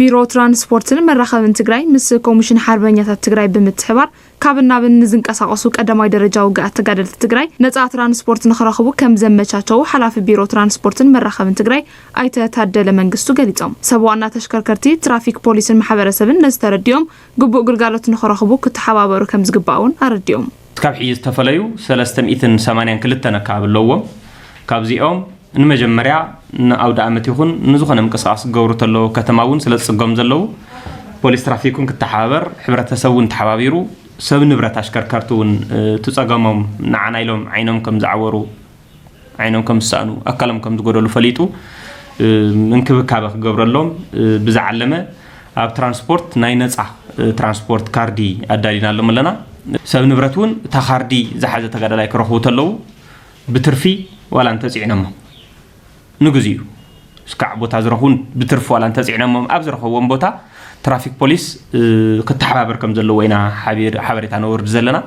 ቢሮ ትራንስፖርትን መራኸብን ትግራይ ምስ ኮሚሽን ሓርበኛታት ትግራይ ብምትሕባር ካብን ናብን ንዝንቀሳቐሱ ቀዳማይ ደረጃ ውግኣት ተጋደልቲ ትግራይ ነፃ ትራንስፖርት ንኽረኽቡ ከም ዘመቻቸዉ ሓላፊ ቢሮ ትራንስፖርትን መራኸብን ትግራይ ኣይተ ታደለ መንግስቱ ገሊፆም። ሰብ ዋና ተሽከርከርቲ፣ ትራፊክ ፖሊስን ማሕበረሰብን ነዚ ተረዲኦም ግቡእ ግልጋሎት ንኽረኽቡ ክተሓባበሩ ከም ዝግባእ እውን ኣረዲኦም። ካብ ሕጂ ዝተፈለዩ ሰለስተ ሚእትን ሰማንያን ክልተን ኣካባቢ ኣለዎም። ካብዚኦም ንመጀመርያ ንኣውደ ኣመት ይኹን ንዝኾነ ምንቅስቓስ ክገብሩ ተለዉ ከተማ እውን ስለ ዝጽገሙ ዘለዉ ፖሊስ ትራፊክ እውን ክተሓባበር፣ ሕብረተሰብ እውን ተሓባቢሩ፣ ሰብ ንብረት ኣሽከርከርቲ እውን፣ እ፣ እቲ ጸገሞም ንዓና ኢሎም ዓይኖም ከም ዝዓወሩ፣ ዓይኖም ከም ዝሰኣኑ፣ ኣካሎም ከም ዝጎደሉ ፈሊጡ፣ እ፣ እንክብካበ ክገብረሎም፣ እ፣ ብዝዓለመ ኣብ ትራንስፖርት ናይ ነጻ፣ እ፣ ትራንስፖርት ካርዲ ኣዳሊናሎም ኣለና። ሰብ ንብረት እውን እታ ካርዲ ዝሓዘ ተጋዳላይ ክረኽቡ ተለዉ ብትርፊ ዋላ እንተጽዒኖሞ ንግዚኡ እስካዕ ቦታ ዝረኽቡን ብትርፊ ዋላ እንተጽዒኖሞም ኣብ ዝረኸብዎም ቦታ ትራፊክ ፖሊስ፣ እ፣ ክተሓባበር ከም ዘለዎ ኢና ሓቢር-፣ ሓበሬታ ነወርድ ዘለና።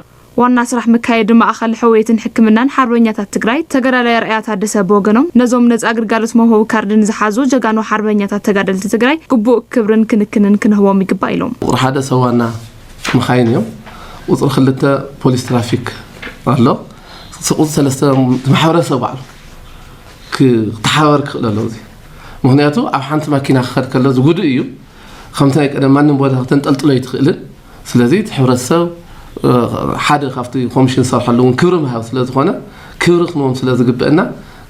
ዋና ስራሕ መካየዲ ማእኸል ሕውየትን ሕክምናን ሓርበኛታት ትግራይ ተጋዳላይ ኣርኣያ ታደሰ ብወገኖም ነዞም ነፃ ግልጋሎት መውሃቢ ካርዲ ንዝሓዙ ጀጋኑ ሓርበኛታት ተጋደልቲ ትግራይ ግቡእ ክብርን ክንክንን ክንህቦም ይግባእ ኢሎም። ቁፅሪ ሓደ ሰብ ዋና መኻይን እዮም። ቁፅሪ ክልተ ፖሊስ ትራፊክ ኣሎ። ቁፅሪ ሰለስተ ማሕበረሰብ ባዕሉ ክተሓባበር ክኽእል ኣለዎ። እዚ ምኽንያቱ ኣብ ሓንቲ ማኪና ክኸድ ከሎ ዝጉድእ እዩ። ከምቲ ናይ ቀደም ማንም ቦታ ክተንጠልጥሎ ኣይትኽእልን። ስለዚ እቲ ሕብረተሰብ፣ እ፣ ሓደ ካብቲ ኮሚሽን ዝሰርሐሉ እውን ክብሪ ምሃብ ስለ ዝኾነ ክብሪ ክንዎም ስለ ዝግበአና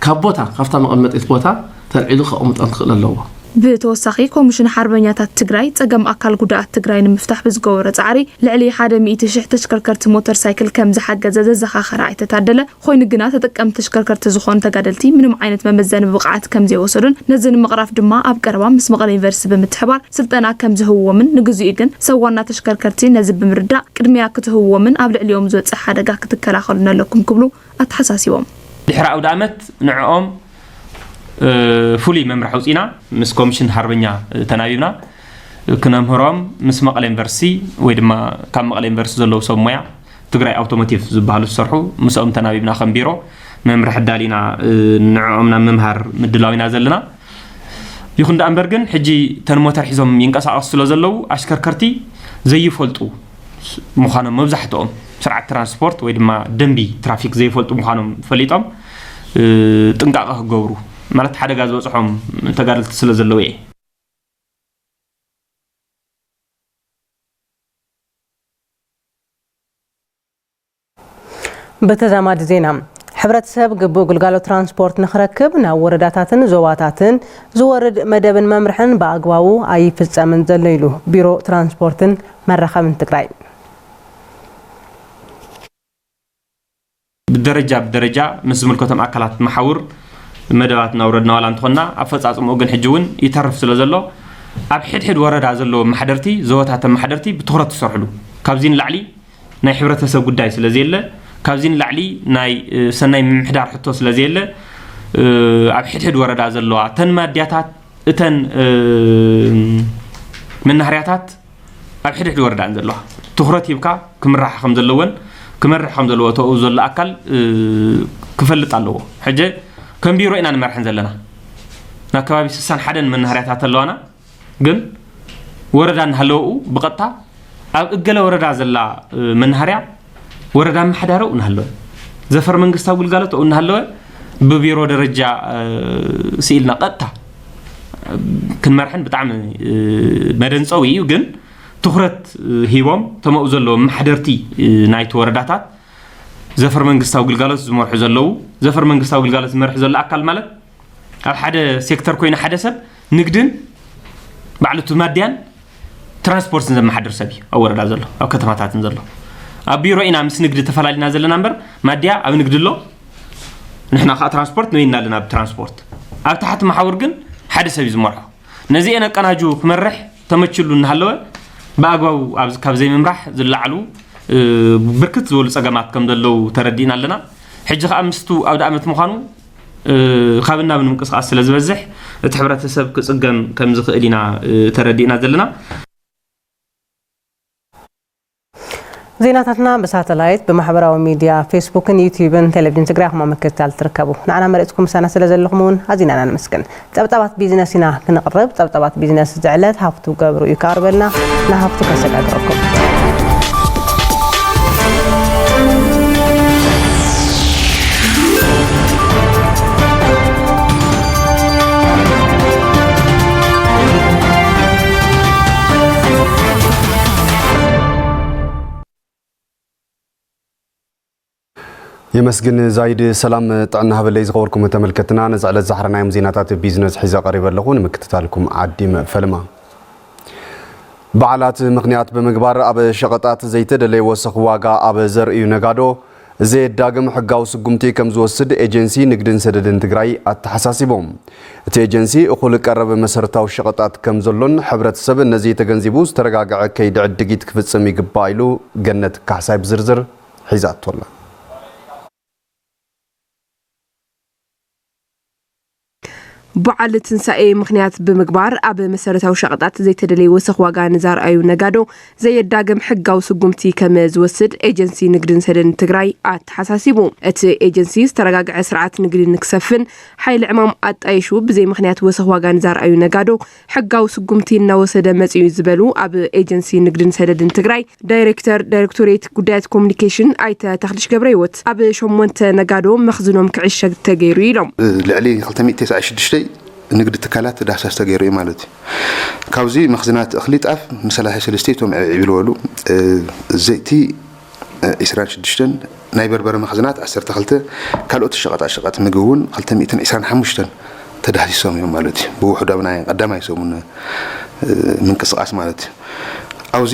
ካብ ቦታ ካብታ መቐመጢት ቦታ ተልዒሉ ከቐምጦም ክኽእል ኣለዎ። ብተወሳኺ ኮሚሽን ሓርበኛታት ትግራይ ፀገም ኣካል ጉዳኣት ትግራይ ንምፍታሕ ብዝገበሮ ፃዕሪ ልዕሊ ሓደ ሚእቲ ሽሕ ተሽከርከርቲ ሞተር ሳይክል ከም ዝሓገዘ ዘዘኻኸረ ኣይተ ታደለ፣ ኮይኑ ግና ተጠቀምቲ ተሽከርከርቲ ዝኾኑ ተጋደልቲ ምንም ዓይነት መመዘኒ ብቕዓት ከም ዘይወሰዱን ነዚ ንምቕራፍ ድማ ኣብ ቀረባ ምስ መቐለ ዩኒቨርሲቲ ብምትሕባር ስልጠና ከም ዝህብዎምን ንግዚኡ ግን ሰብ ዋና ተሽከርከርቲ ነዚ ብምርዳእ ቅድሚያ ክትህብዎምን ኣብ ልዕሊኦም ዝወፅእ ሓደጋ ክትከላኸሉን ኣለኩም ክብሉ ኣተሓሳሲቦም። ድሕሪ ኣውደ ኣመት ንዕኦም፣ እ፣ ፍሉይ መምርሒ ኣውፂና ምስ ኮሚሽን ሃርበኛ፣ እ፣ ተናቢብና ክነምህሮም ምስ መቐለ ዩኒቨርሲቲ ወይ ድማ ካብ መቐለ ዩኒቨርሲቲ ዘለዉ ሰብ ሞያ ትግራይ ኣውቶሞቲቭ ዝበሃሉ ዝሰርሑ ምስኦም ተናቢብና ከም ቢሮ መምርሒ ኣዳሊና፣ እ፣ ንዕኦም ናብ ምምሃር ምድላው ኢና ዘለና። ይኹን ደኣ እምበር ግን ሕጂ እተን ሞተር ሒዞም ይንቀሳቐሱ ስለ ዘለዉ ኣሽከርከርቲ ዘይፈልጡ ምዃኖም መብዛሕትኦም ስርዓት ትራንስፖርት ወይ ድማ ደንቢ ትራፊክ ዘይፈልጡ ምዃኖም ፈሊጦም፣ እ፣ ጥንቃቐ ክገብሩ ማለት ሓደጋ ዝበፅሖም ተጋደልቲ ስለ ዘለዉ እየ። ብተዛማዲ ዜና፣ ሕብረተሰብ ግቡእ ግልጋሎት ትራንስፖርት ንኽረክብ ናብ ወረዳታትን ዞባታትን ዝወርድ መደብን መምርሕን ብኣግባቡ ኣይፍጸምን ዘሎ ኢሉ ቢሮ ትራንስፖርትን መራኸብን ትግራይ። ብደረጃ ብደረጃ ምስ ዝምልከቶም ኣካላት መሓውር መደባት እናውረድና ዋላ እንተኾንና፣ ኣፈጻጽምኡ ግን ሕጂ እውን ይተርፍ ስለ ዘሎ፣ ኣብ ሕድሕድ ወረዳ ዘለዉ ኣመሓደርቲ፣ ዞባታት ኣመሓደርቲ ብትኹረት ትሰርሕሉ። ካብዚ ንላዕሊ ናይ ሕብረተሰብ ጉዳይ ስለ ዘየለ፣ ካብዚ ንላዕሊ ናይ ሰናይ ምምሕዳር ሕቶ ስለ ዘየለ፣ ኣብ ሕድሕድ ወረዳ ዘለዋ እተን ማድያታት፣ እተን መናሃርያታት ኣብ ሕድሕድ ወረዳ እየን ዘለዋ። ትኹረት ሂብካ ክምርሓ ከም ዘለወን፣ ክመርሕ ከም ዘለዎ ተኡ ዘሎ ኣካል ክፈልጥ ኣለዎ። ሕጂ ከም ቢሮ ኢና ንመርሐን ዘለና። ናብ ከባቢ ስሳን ሓደን መናሃርያታት ኣለዋና። ግን ወረዳ እናሃለወኡ ብቐጥታ ኣብ እገለ ወረዳ ዘላ መናሃርያ ወረዳ ኣመሓዳሪኡ እናሃለወ፣ ዘፈር መንግስታዊ ግልጋሎት እናሃለወ፣ ብቢሮ ደረጃ ስኢልና ቀጥታ ክንመርሐን ብጣዕሚ መደንፀዊ እዩ። ግን ትኹረት ሂቦም ተመኡ ዘለዎም ማሕደርቲ ናይቲ ወረዳታት፣ ዘፈር መንግስታዊ ግልጋሎት ዝመርሑ ዘለዉ፣ ዘፈር መንግስታዊ ግልጋሎት ዝመርሕ ዘሎ ኣካል ማለት ኣብ ሓደ ሴክተር ኮይኑ ሓደ ሰብ ንግድን ባዕሉ እቲ ማድያን ትራንስፖርትን ዘመሓድር ሰብ እዩ ኣብ ወረዳ ዘሎ፣ ኣብ ከተማታትን ዘሎ። ኣብ ቢሮ ኢና ምስ ንግዲ ተፈላሊና ዘለና እምበር፣ ማድያ ኣብ ንግዲ ኣሎ፣ ንሕና ከዓ ትራንስፖርት ንበይንና ኣለና። ኣብ ትራንስፖርት ኣብ ታሕቲ መሓውር ግን ሓደ ሰብ እዩ ዝመርሖ። ነዚኤን ኣቀናጁ ክመርሕ ተመችሉ እናሃለወ ብኣግባቡ ካብ ዘይምምራሕ ዝለዓሉ ብርክት ዝበሉ ፀገማት ከም ዘለዉ ተረዲእና ኣለና። ሕጂ ከዓ ምስቱ ኣውደ ኣመት ምዃኑ ካብ ናብ ንምንቅስቃስ ስለ ዝበዝሕ እቲ ሕብረተሰብ ክፅገም ከም ዝኽእል ኢና ተረዲእና ዘለና። ዜናታትና ብሳተላይት፣ ብማሕበራዊ ሚድያ ፌስቡክን ዩትዩብን ቴሌቪዥን ትግራይ ኢኹም ኣብ ምክትታል ትርከቡ። ንዓና መሪፅኩም ምሳና ስለ ዘለኹም እውን ኣዚና ኢና ነመስግን። ፀብፃባት ቢዝነስ ኢና ክነቕርብ። ፀብፃባት ቢዝነስ እዚ ዕለት ሃፍቱ ገብሩ እዩ ከቕርበልና። ንሃፍቱ ከሰጋግረኩም። የመስግን ዛይድ። ሰላም ጥዕና ሃበለይ ዝኸበርኩም ተመልከትና፣ ነዚ ዕለት ዝሓረናዮም ዜናታት ቢዝነስ ሒዘ ቀሪበ ኣለኹ፣ ንምክትታልኩም ዓዲም ፈልማ። በዓላት ምኽንያት ብምግባር ኣብ ሸቐጣት ዘይተደለየ ወሰኽ ዋጋ ኣብ ዘርእዩ ነጋዶ ዘየዳግም ሕጋዊ ስጉምቲ ከም ዝወስድ ኤጀንሲ ንግድን ሰደድን ትግራይ ኣተሓሳሲቡ። እቲ ኤጀንሲ እኹል ቀረብ መሰረታዊ ሸቐጣት ከም ዘሎን ሕብረተሰብ ነዚ ተገንዚቡ ዝተረጋግዐ ከይዲ ዕድጊት ክፍፅም ይግባእ ኢሉ። ገነት ካሕሳይ ብዝርዝር ሒዛቶ ኣላ። በዓል ትንሳኤ ምኽንያት ብምግባር ኣብ መሰረታዊ ሸቐጣት ዘይተደለየ ወሰኽ ዋጋ ንዘርኣዩ ነጋዶ ዘየዳግም ሕጋዊ ስጉምቲ ከም ዝወስድ ኤጀንሲ ንግድን ሰደን ትግራይ ኣተሓሳሲቡ። እቲ ኤጀንሲ ዝተረጋግዐ ስርዓት ንግዲ ንክሰፍን ሓይሊ ዕማም ኣጣይሹ ብዘይ ምኽንያት ወሰኽ ዋጋ ንዘርኣዩ ነጋዶ ሕጋዊ ስጉምቲ እናወሰደ መፂኡ ዝበሉ ኣብ ኤጀንሲ ንግድን ሰደድን ትግራይ ዳይሬክተር ዳይሬክቶሬት ጉዳያት ኮሙኒኬሽን ኣይተ ተኽልሽ ገብረህይወት፣ ኣብ ሸሞንተ ነጋዶ መኽዝኖም ክዕሸግ ተገይሩ ኢሎም። ልዕሊ ክልተ ሚእቲ ተስዓን ሽዱሽተን ንግዲ ትካላት ዳህሳስ ተገይሩ እዩ ማለት እዩ። ካብዚ መኽዝናት እኽሊ ጣፍ ብ ሰላሳ ሰለስተ እቶም ዕብዕብ ዝበሉ፣ ዘይቲ ዒስራን ሽዱሽተን፣ ናይ በርበረ መኽዝናት ዓሰርተ ክልተ፣ ካልኦት ሸቐጣ ሸቐጥ ምግቢ እውን ክልተ ሚእትን ዕስራን ሓሙሽተን ተዳህሲሶም እዮም ማለት እዩ። ብውሕዱ ኣብ ናይ ቀዳማይ ሰሙን ምንቅስቃስ ማለት እዩ። ኣብዚ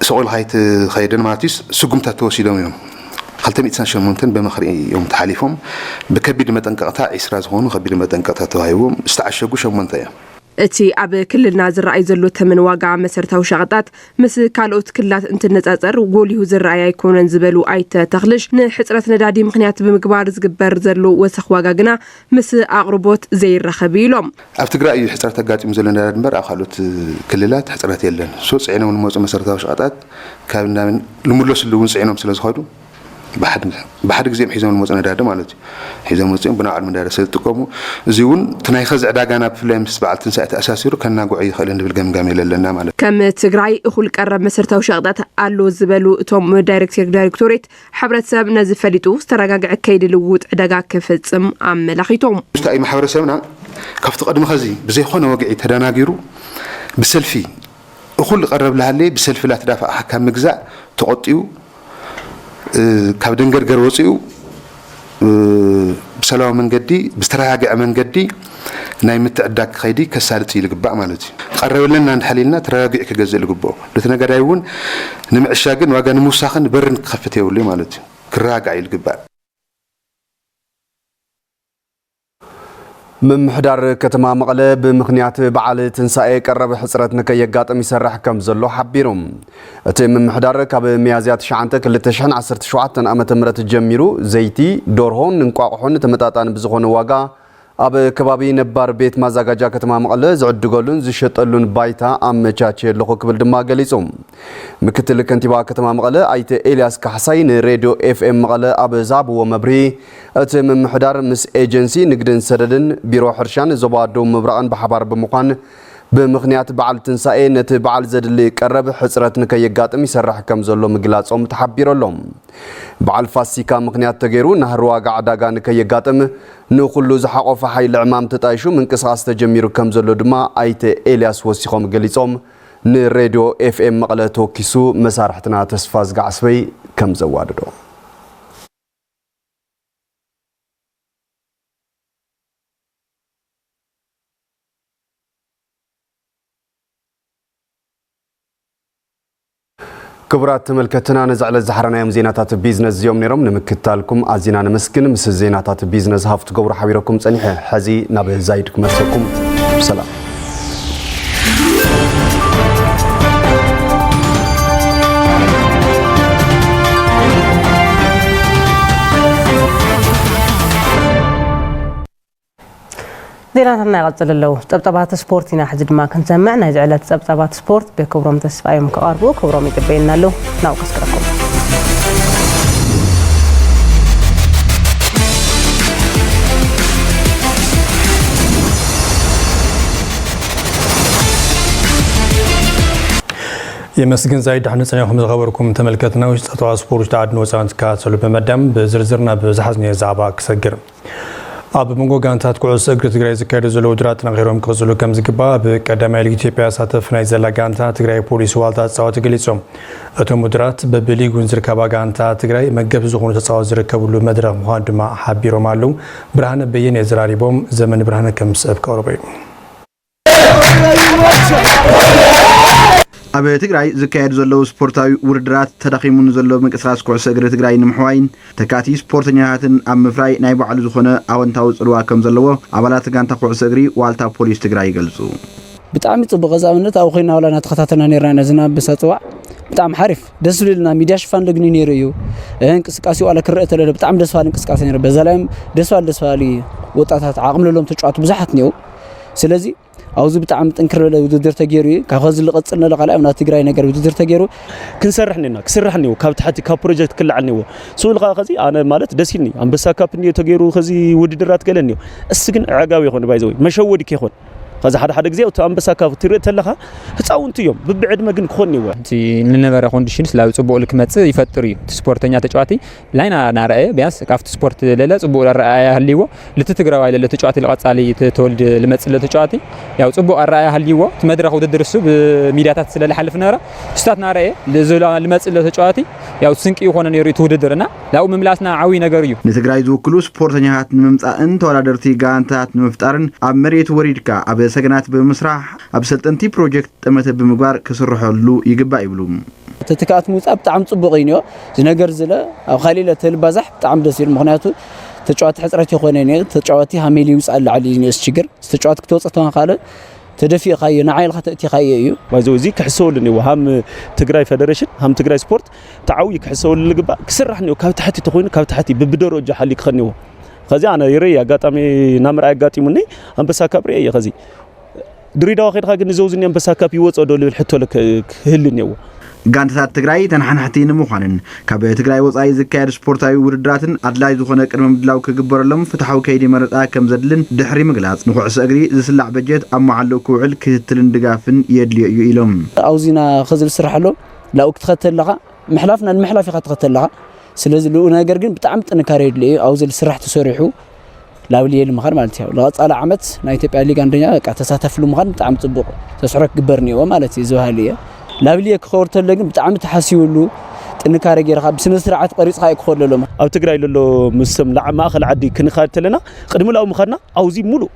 ሱቕ ኢልካ ኣይትኸይድን ማለት እዩ። ስጉምታት ተወሲዶም እዮም። ክልተ ሚእትን ሸሞንተን ብምኽሪ እዮም ተሓሊፎም። ብከቢድ መጠንቀቕታ ዒስራ ዝኾኑ ከቢድ መጠንቀቕታ ተዋሂቦም ዝተዓሸጉ ሸሞንተ እዮም። እቲ ኣብ ክልልና ዝረኣይ ዘሎ ተመን ዋጋ መሰረታዊ ሸቐጣት ምስ ካልኦት ክልላት እንትነፃፀር ጎሊሁ ዝረኣይ ኣይኮነን ዝበሉ ኣይተ ተኽልሽ፣ ንሕፅረት ነዳዲ ምኽንያት ብምግባር ዝግበር ዘሎ ወሰኽ ዋጋ ግና ምስ ኣቕርቦት ዘይራኸብ እዩ ኢሎም። ኣብ ትግራይ እዩ ሕፅረት ኣጋጢሙ ዘሎ ነዳዲ እምበር ኣብ ካልኦት ክልላት ሕፅረት የለን። ሶ ፅዒኖም ንመፁ መሰረታዊ ሸቐጣት ካብ ናብ ንምለስሉ እውን ፅዒኖም ስለ ዝኸዱ ብሓደ ግዜ እዮም ሒዞም ዝመፁ ነዳዲ ማለት እዩ። ሒዞም መፂኦም ብናይ ባዕሎም ነዳዲ ስለ ዝጥቀሙ፣ እዚ እውን እቲ ናይ ኸዚ ዕዳጋና ብፍላይ ምስ በዓል ትንሳኤ ተኣሳሲሩ ከናግዖ ይኽእል እንብል ገምጋም የለለና ማለት እዩ። ከም ትግራይ እኹል ቀረብ መሰረታዊ ሸቐጣት ኣሎ ዝበሉ እቶም ዳይሬክተር ዳይሬክቶሬት፣ ሕብረተሰብ ነዚ ፈሊጡ ዝተረጋግዐ ከይዲ ልውውጥ ዕዳጋ ክፍፅም ኣመላኺቶም። ምስታ እዩ ማሕበረሰብና ካብቲ ቅድሚ ኸዚ ብዘይኮነ ወግዒ ተደናጊሩ ብሰልፊ እኹል ቀረብ ላሃለየ ብሰልፊ ላትዳፋእኻ ካብ ምግዛእ ተቖጢቡ፣ ካብ ደንገርገር ወፂኡ ብሰላማዊ መንገዲ ብዝተረጋገዐ መንገዲ ናይ ምትዕዳግ ከይዲ ከሳልጥ እዩ ዝግባእ ማለት እዩ። ቀረበለና እንድሕር ኢልና ተረጋጊዑ ክገዝእ ዝግብኦ፣ ነቲ ነጋዳይ እውን ንምዕሻግን ዋጋ ንምውሳኽን በርን ክኸፍት የብሉ ማለት እዩ። ክረጋጋዕ እዩ ዝግባእ። ምምሕዳር ከተማ መቐለ ብምኽንያት በዓል ትንሳኤ ቀረብ ሕፅረት ንከየጋጥም ይሰርሕ ከም ዘሎ ሓቢሩ። እቲ ምምሕዳር ካብ ሚያዝያ ትሽዓተ ክልተ ሽሕን ዓሰርተ ሸውዓተን ዓመተ ምህረት ጀሚሩ ዘይቲ፣ ደርሆን እንቋቑሖን ተመጣጣኒ ብዝኾነ ዋጋ ኣብ ከባቢ ነባር ቤት ማዛጋጃ ከተማ መቐለ ዝዕድገሉን ዝሸጠሉን ባይታ ኣመቻችየ ኣለኹ ክብል ድማ ገሊጹ። ምክትል ከንቲባ ከተማ መቐለ ኣይተ ኤልያስ ካሕሳይ ንሬድዮ ኤፍኤም መቐለ ኣብ ዝሃብዎ መብርሂ፣ እቲ ምምሕዳር ምስ ኤጀንሲ ንግድን ሰደድን ቢሮ ሕርሻን ዞባ ደቡብ ምብራቕን ብሓባር ብምዃን ብምኽንያት በዓል ትንሳኤ ነቲ በዓል ዘድሊ ቀረብ ሕፅረት ንከየጋጥም ይሰርሕ ከም ዘሎ ምግላጾም ተሓቢሩ ኣሎ። በዓል ፋሲካ ምኽንያት ተገይሩ ናህሪ ዋጋ ዕዳጋ ንከየጋጥም ንኹሉ ዝሓቖፈ ሓይሊ ዕማም ተጣይሹ ምንቅስቓስ ተጀሚሩ ከም ዘሎ ድማ ኣይተ ኤልያስ ወሲኾም ገሊጾም። ንሬድዮ ኤፍኤም መቐለ ተወኪሱ መሳርሕትና ተስፋ ዝጋዕስበይ ከም ዘዋደዶ። ክቡራት ተመልከትና፣ ነዚ ዕለት ዝሓረናዮም ዜናታት ቢዝነስ እዚኦም ነይሮም። ንምክትታልኩም ኣዚና ነመስግን። ምስ ዜናታት ቢዝነስ ሃፍቱ ገብሩ ሓቢረኩም ጸኒሐ። ሕዚ ናብ ዛይድ ክመልሰኩም። ሰላም። ዜናታትና ይቐጽል ኣለዉ። ጸብጻባት ስፖርት ኢና ሕዚ ድማ ክንሰምዕ። ናይዚ ዕለት ጸብጻባት ስፖርት ብክብሮም ተስፋዮም ክቐርቡ ክብሮም ይጽበየና ኣለዉ። ናብኡ ከስክረኩም። የመስግን ዛይድ፣ ደሕና ጸኒሕኩም ዝኸበርኩም ተመልከትና። ውሽጢ ጸብጻባት ስፖርት ውሽጢ ዓድን ወጻእን ትከታተሉ ብመዳም ብዝርዝር ናብ ዝሓዝናዮ ዛዕባ ክሰግር። ኣብ መንጎ ጋንታት ኩዕሶ እግሪ ትግራይ ዝካየዱ ዘለዉ ውድድራት ጠናኺሮም ክቕፅሉ ከም ዝግባእ ኣብ ቀዳማይ ሊግ ኢትዮጵያ ሳተፍ ናይ ዘላ ጋንታ ትግራይ ፖሊስ ዋልታ ተፃወቲ ገሊፆም። እቶም ውድድራት በብሊጉን ዝርከባ ጋንታ ትግራይ መገብቲ ዝኾኑ ተፃወቲ ዝርከብሉ መድረኽ ምዃኑ ድማ ሓቢሮም ኣለዉ። ብርሃነ በየነ ዘራሪቦም፣ ዘመን ብርሃነ ከም ዝስዕብ ከቕርቦ እዩ። ኣብ ትግራይ ዝካየዱ ዘለዉ ስፖርታዊ ውድድራት ተዳኺሙ ንዘሎ ምንቅስቓስ ኩዕሶ እግሪ ትግራይ ንምሕዋይን ተካእቲ ስፖርተኛታትን ኣብ ምፍራይ ናይ ባዕሉ ዝኾነ ኣወንታዊ ፅልዋ ከም ዘለዎ ኣባላት ጋንታ ኩዕሶ እግሪ ዋልታ ፖሊስ ትግራይ ይገልፁ። ብጣዕሚ ፅቡቕ። ቀዚ ኣብነት ኣብኡ ኮይና ዋላ እናተኸታተልና ነይርና ኢና። ዝናብ ብሳ ፅዋዕ ብጣዕሚ ሓሪፍ ደስ ዝብል ኢልና ሚድያ ሽፋን ለግኒ ነይሩ እዩ። እንቅስቃሴ ዋላ ክረአ ተለለ ብጣዕሚ ደስ በሃሊ እንቅስቃሴ ነይሩ። በዛ ላይም ደስ በሃሊ ደስ በሃሊ ወጣታት ዓቕሚ ለሎም ተጫዋቱ ብዙሓት እኒአው። ስለዚ ኣብዚ ብጣዕሚ ጥንክር ዝበለ ውድድር ተገይሩ እዩ። ካብ ኸዚ ዝቐፅል ነሎ ካልኣይ ናብ ትግራይ ነገር ውድድር ተገይሩ ክንሰርሕ እኒና ክስራሕ እኒዎ ካብ ታሕቲ ካብ ፕሮጀክት ክለዓል እኒዎ ስኡ ኢልካ ኸዚ ኣነ ማለት ደስ ኢልኒ ኣንበሳ ካፕ እኒዮ ተገይሩ ኸዚ ውድድራት ገለ እኒዮ እስ ግን ዕጋብ ይኾን ባይዘወይ መሸወዲ ከይኾን ኸዚ ሓደ ሓደ ግዜ እቲ ኣንበሳ ካፕ ትርኢ ተለኻ ህፃውንቲ እዮም ብብዕድመ ግን ክኾን እኒዎ እቲ ንነበረ ኮንዲሽንስ ላብ ፅቡቕ ልክመፅእ ይፈጥር እዩ እቲ ስፖርተኛ ተጫዋቲ ላይና ናረኣየ ቢያንስ ካብቲ ስፖርት ለለ ፅቡቅ ኣረኣያ ህልይዎ ልቲ ትግራዋይ ለለ ተጫዋቲ ልቀፃሊ ተወልድ ልመፅእ ለተጫዋቲ ያው ፅቡቅ ኣረኣያ ህልይዎ እቲ መድረክ ውድድር እሱ ብሚድያታት ስለ ልሓልፍ ነበረ እሱታት ናረኣየ ልመፅእ ለተጫዋቲ ያው ስንቂ ይኮነ ነይሩ እቲ ውድድር እና ላብኡ ምምላስና ዓብይ ነገር እዩ። ንትግራይ ዝውክሉ ስፖርተኛታት ንምምፃእን ተወዳደርቲ ጋንታት ንምፍጣርን ኣብ መሬት ወሪድካ ኣብ ሰገናት ብምስራሕ ኣብ ሰልጠንቲ ፕሮጀክት ጠመተ ብምግባር ክስርሐሉ ይግባእ ይብሉ። ተተካእት ምውፃእ ብጣዕሚ ፅቡቕ እዩ ኒኦ እዚ ነገር ዝለ ኣብ ካሊእ ለተልባዛሕ ብጣዕሚ ደስ ይብል ምክንያቱ ተጫዋቲ ሕፅረት የኮነ ኒኦ ተጫዋቲ ሃሜል ይውፃእ ላዕሊ እዩ ኒኦ ችግር ተጫዋቲ ክተወፅእ ተዋን ካልእ ተደፊእካዮ ንዓይ ኢልካ ተእቲኻዮ እዩ ባይዘው እዚ ክሕሰበሉ ኒዎ ሃም ትግራይ ፌደሬሽን ሃም ትግራይ ስፖርት ተዓውዩ ክሕሰበሉ ልግባእ ክስራሕ ኒዎ ካብ ታሕቲ ተኮይኑ ካብ ታሕቲ ብብደረጃ ሓሊ ክኸኒዎ ከዚ ኣነ ይርኢ ኣጋጣሚ ናምርኣይ ኣጋጢሙኒ ኣንበሳ ካብ ሪአ እየ ከዚ ድሬዳዋ ከድካ ግን ንዘውዝኒ ኣንበሳ ካፕ ይወፅኦ ዶ ልብል ሕቶ ክህል እኒዎ። ጋንታታት ትግራይ ተናሓናሕቲ ንምዃንን ካብ ትግራይ ወፃኢ ዝካየድ ስፖርታዊ ውድድራትን ኣድላይ ዝኾነ ቅድመ ምድላው ክግበረሎም ፍትሓዊ ከይዲ መረፃ ከም ዘድልን ድሕሪ ምግላፅ ንኩዕሶ እግሪ ዝስላዕ በጀት ኣብ መዓልኡ ክውዕል ክትትልን ድጋፍን የድልዮ እዩ ኢሎም። ኣብዚና ከዚ ዝስርሐሎ ላብኡ ክትኸተል ኣለኻ ምሕላፍ ናብ ምሕላፍ ኢኻ ትኸተል ኣለኻ ስለዚ ልኡ ነገር ግን ብጣዕሚ ጥንካሬ የድልዮ እዩ ኣብዚ ስራሕ ተሰሪሑ ላብልየ ንምኻድ ማለት እዩ ለቐፃሊ ዓመት ናይ ኢትዮጵያ ሊግ ኣንደኛ በቃ ተሳታፊ ንምዃድ ብጣዕሚ ፅቡቕ ተስዕሮ ክግበር እኒዎ ማለት እዩ ዝበሃል እየ ላብልየ ክኸወር ተሎ ግን ብጣዕሚ ተሓሲብሉ ጥንካሬ ገይርካ ብስነ ስርዓት ቀሪፅካ እዩ ክኸወር ለሎ ኣብ ትግራይ ለሎ ምስም ማእኸል ዓዲ ክንኻድ ተለና ቅድሚ ላኡ ምኻድና ኣውዚ ሙሉእ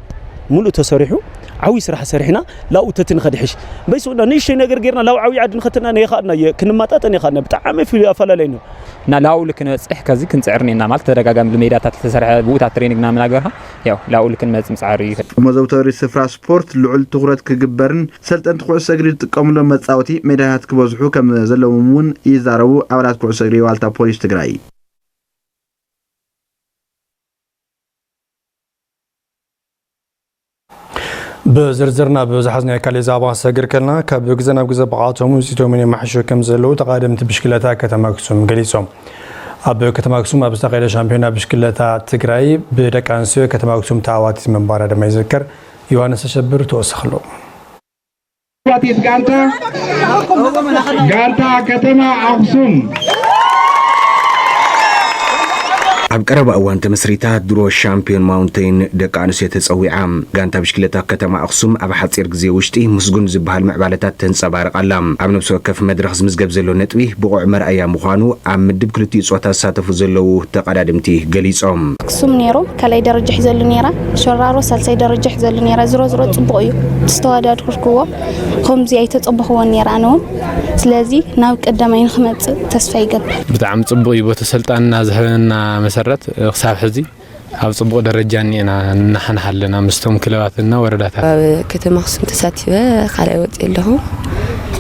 ሙሉእ ተሰሪሑ ዓብዪ ስራሕ ሰሪሕና ላብኡ ተትንኸድ ይሕሽ። በይስኡና ንእሽተይ ነገር ጌርና ላብ ዓብዪ ዓዲ ንኸትና ነየኻእድና እየ ክንማጣጠን የኻእድና። ብጣዕሚ ፍሉይ ኣፈላለይ ነው። እና ላብኡ ልክ ንበፅሕ ከዚ ክንፅዕር እኒአና ማለት ተደጋጋሚ ብሜዳታት ዝተሰርሐ ብኡታት ትሬኒንግ ናምን ኣገርካ ያው ላብኡ ልክ ንመፅእ ምፅዓር እዩ። መዘውተሪ ስፍራ ስፖርት ልዑል ትኹረት ክግበርን ሰልጠንቲ ኩዕሶ እግሪ ዝጥቀሙሎም መፃወቲ ሜዳታት ክበዝሑ ከም ዘለዎም እውን ይዛረቡ ኣባላት ኩዕሶ እግሪ ዋልታ ፖሊስ ትግራይ። ብዝርዝር ናብ ዝሓዝናዮ ካልእ ዛዕባ ክሰግር ከለና፣ ካብ ግዜ ናብ ግዜ ብቕዓቶምን ውፅኢቶምን የማሕሹ ከም ዘለዉ ተቓደምቲ ብሽክለታ ከተማ ኣክሱም ገሊጾም። ኣብ ከተማ ኣክሱም ኣብ ዝተኻየደ ሻምፒዮና ብሽክለታ ትግራይ ብደቂ ኣንስትዮ ከተማ ኣክሱም ተዓዋቲት ምንባራ ድማ ይዝከር። ዮሃንስ ኣሸብር ተወሰኸ ኣለዎ። ተዓዋቲት ጋንታ፣ ጋንታ ከተማ ኣክሱም። ኣብ ቀረባ እዋን ተመስሪታ ድሮ ሻምፒዮን ማውንቴን ደቂ ኣንስትዮ ተጸዊዓ። ጋንታ ብሽክለታ ከተማ ኣኽሱም ኣብ ሓጺር ግዜ ውሽጢ ምስጉን ዝበሃል ምዕባለታት ተንጸባርቕ ኣላ። ኣብ ነፍሲ ወከፍ መድረኽ ዝምዝገብ ዘሎ ነጥቢ ብቑዕ መርኣያ ምዃኑ ኣብ ምድብ ክልቲኡ ጾታ ዝሳተፉ ዘለዉ ተቐዳደምቲ ገሊጾም። ኣክሱም ነይሩ ካልኣይ ደረጃ ሒዘሉ ነይራ፣ ሸራሮ ሳልሳይ ደረጃ ሒዘሉ ነይራ። ዝሮ ዝሮ ጽቡቕ እዩ፣ ምስ ተወዳድርክዎ ከምዚ ኣይተጸበኽዎን ነይራ ኣነ እውን። ስለዚ ናብ ቀዳማይ ንክመጽእ ተስፋ ይገብር። ብጣዕሚ ጽቡቕ እዩ፣ ቦተ ሰልጣንና ዝህበና መሰረት ክሳብ ሕዚ ኣብ ጽቡቕ ደረጃ እኒኤና፣ ንናሓንሓ ኣለና ምስቶም ክለባትና ወረዳታት። ኣብ ከተማ ኣኽሱም ተሳቲፈ ካልኣይ ወፅየ ኣለኹ።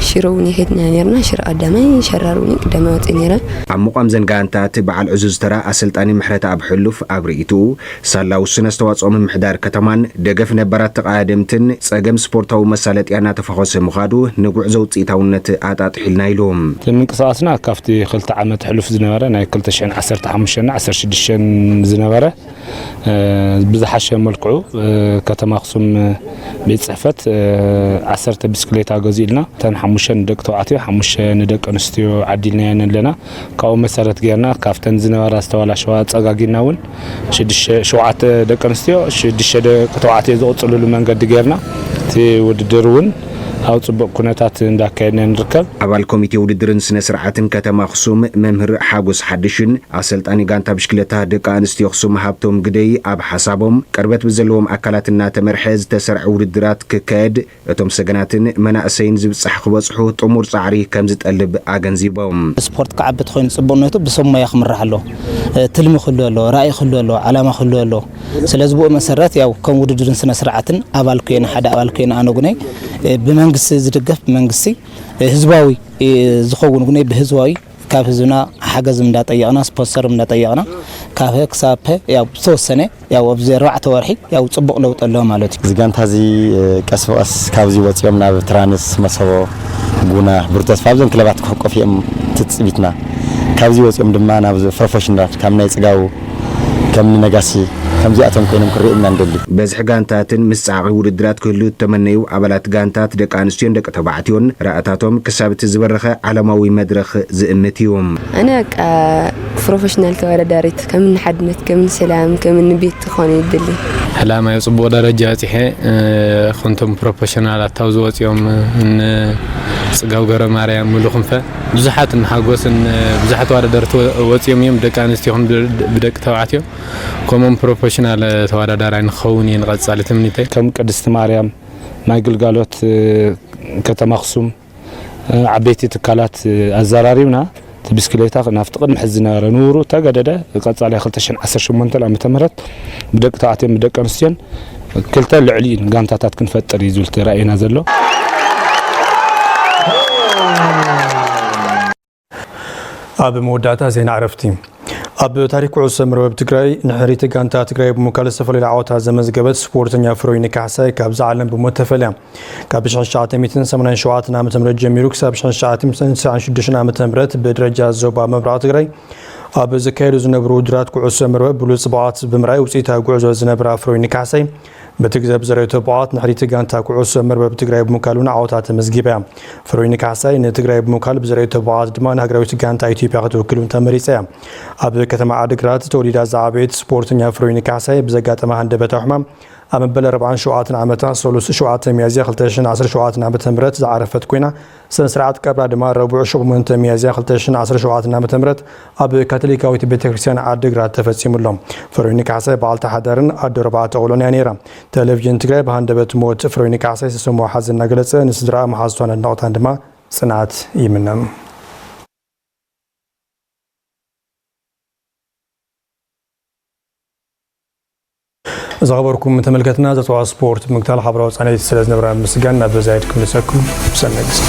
ሽረ እውን ይኸድና ነርና፣ ሽረ ቀዳማይ፣ ሸራሮ እውን ቀዳማይ ወፅየ ነይረ። ኣብ ምቋም ዘን ጋንታት በዓል ዕዙዝ ተራ ኣሰልጣኒ ምሕረተኣብ ሕሉፍ ኣብ ርእይትኡ፣ ሳላ ውሱን ኣስተዋፅኦ ምምሕዳር ከተማን ደገፍ ነባራት ተቐዳደምትን ፀገም ስፖርታዊ መሳለጥያ እናተፋኾሰ ምኻዱ ንጉዕዞ ውፅኢታውነት ኣጣጥሒልና ኢሉ። እቲ ምንቅስቓስና ካብቲ ክልተ ዓመት ሕሉፍ ዝነበረ ናይ ክልተ ሽሕን ዓሰርተ ሓሙሽተን ዓሰርተ ሽዱሽተን ዝነበረ፣ እ፣ ብዝሓሸ መልክዑ፣ እ፣ ከተማ ኣኽሱም ቤት ጽሕፈት፣ እ፣ ዓሰርተ ብስክሌታ ገዚእልና፣ እተን ሓሙሽተ ንደቂ ተባዕትዮ፣ ሓሙሽተ ንደቂ ኣንስትዮ ዓዲልናየን ኣለና። ካብኡ መሰረት ጌርና ካብተን ዝነበራ ዝተበላሸዋ ጸጋጊና እውን ሽዱሽተ፣ ሸውዓተ ደቂ ኣንስትዮ፣ ሽዱሽተ ደቂ ተባዕትዮ ዝቕጽልሉ መንገዲ ጌርና፣ እቲ ውድድር እውን ኣብ ጽቡቕ ኩነታት እንዳካየድና ንርከብ። ኣባል ኮሚቴ ውድድርን ስነ ስርዓትን ከተማ ኣኽሱም መምህር ሓጎስ ሓድሽን ኣሰልጣኒ ጋንታ ብሽክለታ ደቂ ኣንስትዮ ኣኽሱም ሃብቶም ግደይ ኣብ ሓሳቦም፣ ቅርበት ብዘለዎም ኣካላት እናተመርሐ ዝተሰርዐ ውድድራት ክካየድ፣ እቶም ሰገናትን መናእሰይን ዝብጻሕ ክበጽሑ ጥሙር ጻዕሪ ከም ዝጠልብ ኣገንዚቦም። ስፖርት ክዓቢ ተኾይኑ ጽቡቕነቱ ብሰብ ሞያ ክምራሕ ኣለዎ። እ፣ ትልሚ ክህሉ ኣለዎ፣ ራእይ ክህሉ ኣለዎ፣ ዓላማ ክህሉ ኣለዎ። ስለዚ ብኡ መሰረት ያው ከም ውድድርን ስነ ስርዓትን ኣባል ኮይነ፣ ሓደ ኣባል ኮይነ ኣነ ጉነይ፣ እ፣ ብመንግስቲ ዝድገፍ፣ ብመንግስቲ፣ እ፣ ህዝባዊ፣ እ፣ ዝኸውን ጉነይ ብህዝባዊ ካብ ህዝብና ሓገዝ እንዳጠየቕና፣ ስፖንሰር እንዳጠየቕና፣ ካብ ሀ ክሳብ ፐ ያው ዝተወሰነ ያው ኣብዚ ኣርባዕተ ወርሒ ያው ጽቡቕ ለውጢ ኣሎ ማለት እዩ። እዚ ጋንታ እዚ፣ እ፣ ቀስ ብቐስ ካብዚ ወጺኦም ናብ ትራንስ፣ መሰቦ፣ ጉና፣ ብሩህ ተስፋ ኣብዘን ክለባት ክሕቆፉ እዮም ትጽቢትና። ካብዚ ወጺኦም ድማ ናብ ፕሮፌሽናል፣ ካብ ናይ ጽጋቡ ከም ንነጋሲ ከምዚኣቶም ኮይኖም ክርእየና ንደሊ። በዝሒ ጋንታትን ምስ ጻዕቒ ውድድራት ክህሉ እተመነዩ ኣባላት ጋንታት ደቂ ኣንስትዮን ደቂ ተባዕትዮን ራእታቶም ክሳብ እቲ ዝበረኸ ዓለማዊ መድረኽ ዝእምት እዩ። ኣነ በቃ ፕሮፌሽናል ተወዳዳሪት ከም ንሓድነት፣ ከም ንሰላም፣ ከም ንቤት ትኾነ ይደሊ። ዕላማይ ኣብ ጽቡቕ ደረጃ በጺሐ፣ እ፣ ከንቶም ፕሮፌሽናላት ኣብዚ ወጺኦም፣ እ፣ እነ ጽጋብ ገብረ ማርያም፣ ሙሉ ክንፈ፣ ብዙሓት እነ ሓጎስን፣ እ፣ ብዙሓት ተወዳደርቲ ወ-፣ ወጺኦም እዮም፣ ደቂ ኣንስትዮ ይኹን ብ-፣ ብደቂ ተባዕትዮ። ከምኦም ፕሮፌሽናል ተወዳዳራይ ንኸውን እየ ንቐጻሊ ትምኒተይ። ከም ቅድስቲ ማርያም ናይ ግልጋሎት፣ እ፣ ከተማ ኣኽሱም፣ እ፣ ዓበይቲ ትካላት፣ እ፣ ኣዘራሪብና፣ እቲ ብስክሌታ ናብቲ ቅድሚ ሕዚ ዝነበረ ንቡሩ ተገደደ። ቀጻሊ ክልተ ሽሕን ዓሰርተ ሸሞንተን ዓመተ ምህረት ብደቂ ተባዕትዮን ብደቂ ኣንስትዮን ክልተ ልዕሊኡን ጋንታታት ክንፈጥር እዩ ዝብል እቲ ራእይና ዘሎ። ኣብ መወዳእታ ዜና ዕረፍቲ። ኣብ ታሪክ ኩዕሶ መርበብ ትግራይ ንሕሪት ጋንታ ትግራይ ብምውካል ዝተፈላለዩ ዓወታት ዘመዝገበት ስፖርተኛ ፍሮይኒ ካሕሳይ ካብዛ ዓለም ብሞት ተፈልያ። ካብ ሺሕ ትሽዓተ ሚእትን ሰማንያን ሸውዓተን ዓመተ ምህረት ጀሚሩ ክሳብ ሺሕ ትሽዓተ ሚእትን ተስዓን ሽዱሽተን ዓመተ ምህረት ብደረጃ ዞባ ምብራቕ ትግራይ ኣብ ዝካየዱ ዝነበሩ ውድድራት ኩዕሶ መርበብ ብሉጽ ብቕዓት ብምርኣይ ውፅኢታዊ ጉዕዞ ዝነበራ ፍሮይኒ ካሕሳይ በቲ ግዜ ብዘርእየቶ ብቕዓት ንሕሪት ጋንታ ኩዕሶ መርበብ ትግራይ ብምውካል እውን ዓወታት ኣመዝጊባ እያ። ፍሮይኒ ካሕሳይ ንትግራይ ብምውካል ብዘርእየቶ ብቕዓት ድማ ንሃገራዊት ጋንታ ኢትዮጵያ ክትውክል እውን ተመሪጻ እያ። ኣብ ከተማ ዓድግራት ተወሊዳ ዝዓበየት ስፖርተኛ ፍሮይኒ ካሕሳይ ብዘጋጠማ ሃንደበታዊ ሕማም ኣብ መበል ኣርባዓን ሸውዓተን ዓመታ ሰሉስ ሸውዓተ ሚያዝያ ክልተ ሽሕን ዓሰርተ ሸውዓተን ዓመተ ምህረት ዝዓረፈት ኮይና፣ ስነ ስርዓት ቀብራ ድማ ረቡዕ ሸሞንተ ሚያዝያ ክልተ ሽሕን ዓሰርተ ሸውዓተን ዓመተ ምህረት ኣብ ካቶሊካዊት ቤተክርስትያን ዓዲግራት ተፈጺሙ ኣሎ። ፍሬወይኒ ካሕሳይ በዓልቲ ሓዳርን ኣዶ ኣርባዕተ ቆልዑን እያ ነይራ። ቴሌቪዥን ትግራይ ብሃንደበት ሞት ፍሬወይኒ ካሕሳይ ዝተሰምዖ ሓዘን እናገለጸ፣ ንስድራኣ መሓዝቷን ኣድናቖታን ድማ ጽንዓት ይምነ። ዝኸበርኩም ተመልከትና፣ ዘጽዋ ስፖርት ብምክታል ሓበራዊ ጻንሒት ስለ ዝነበረ ምስጋን ናብ ዛይድ ክምልሰኩም። ብሰናይ ግዜ።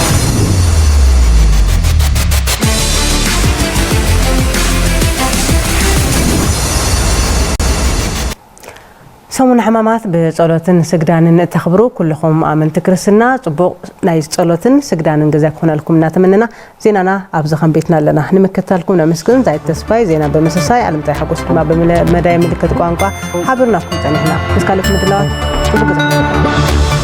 ሰሙን ሕማማት ብጸሎትን ስግዳንን እተኽብሩ ኩልኹም ኣመንቲ ክርስትና፣ ጽቡቕ ናይ ጸሎትን ስግዳንን ግዜ ክኾነልኩም እናተመነና፣ ዜናና ኣብዚ ኸንቢትና ኣለና። ንምክትታልኩም ነመስግን። ዛይድ ተስፋይ ዜና ብምስሳይ፣ ዓለምታይ ሓጎስ ድማ ብምለ-፣ መዳይ ምልክት ቋንቋ ሓቢርናኩም ጸኒሕና። ምስ ካልኦት ምድላዋት ጽቡቕ ግዜ።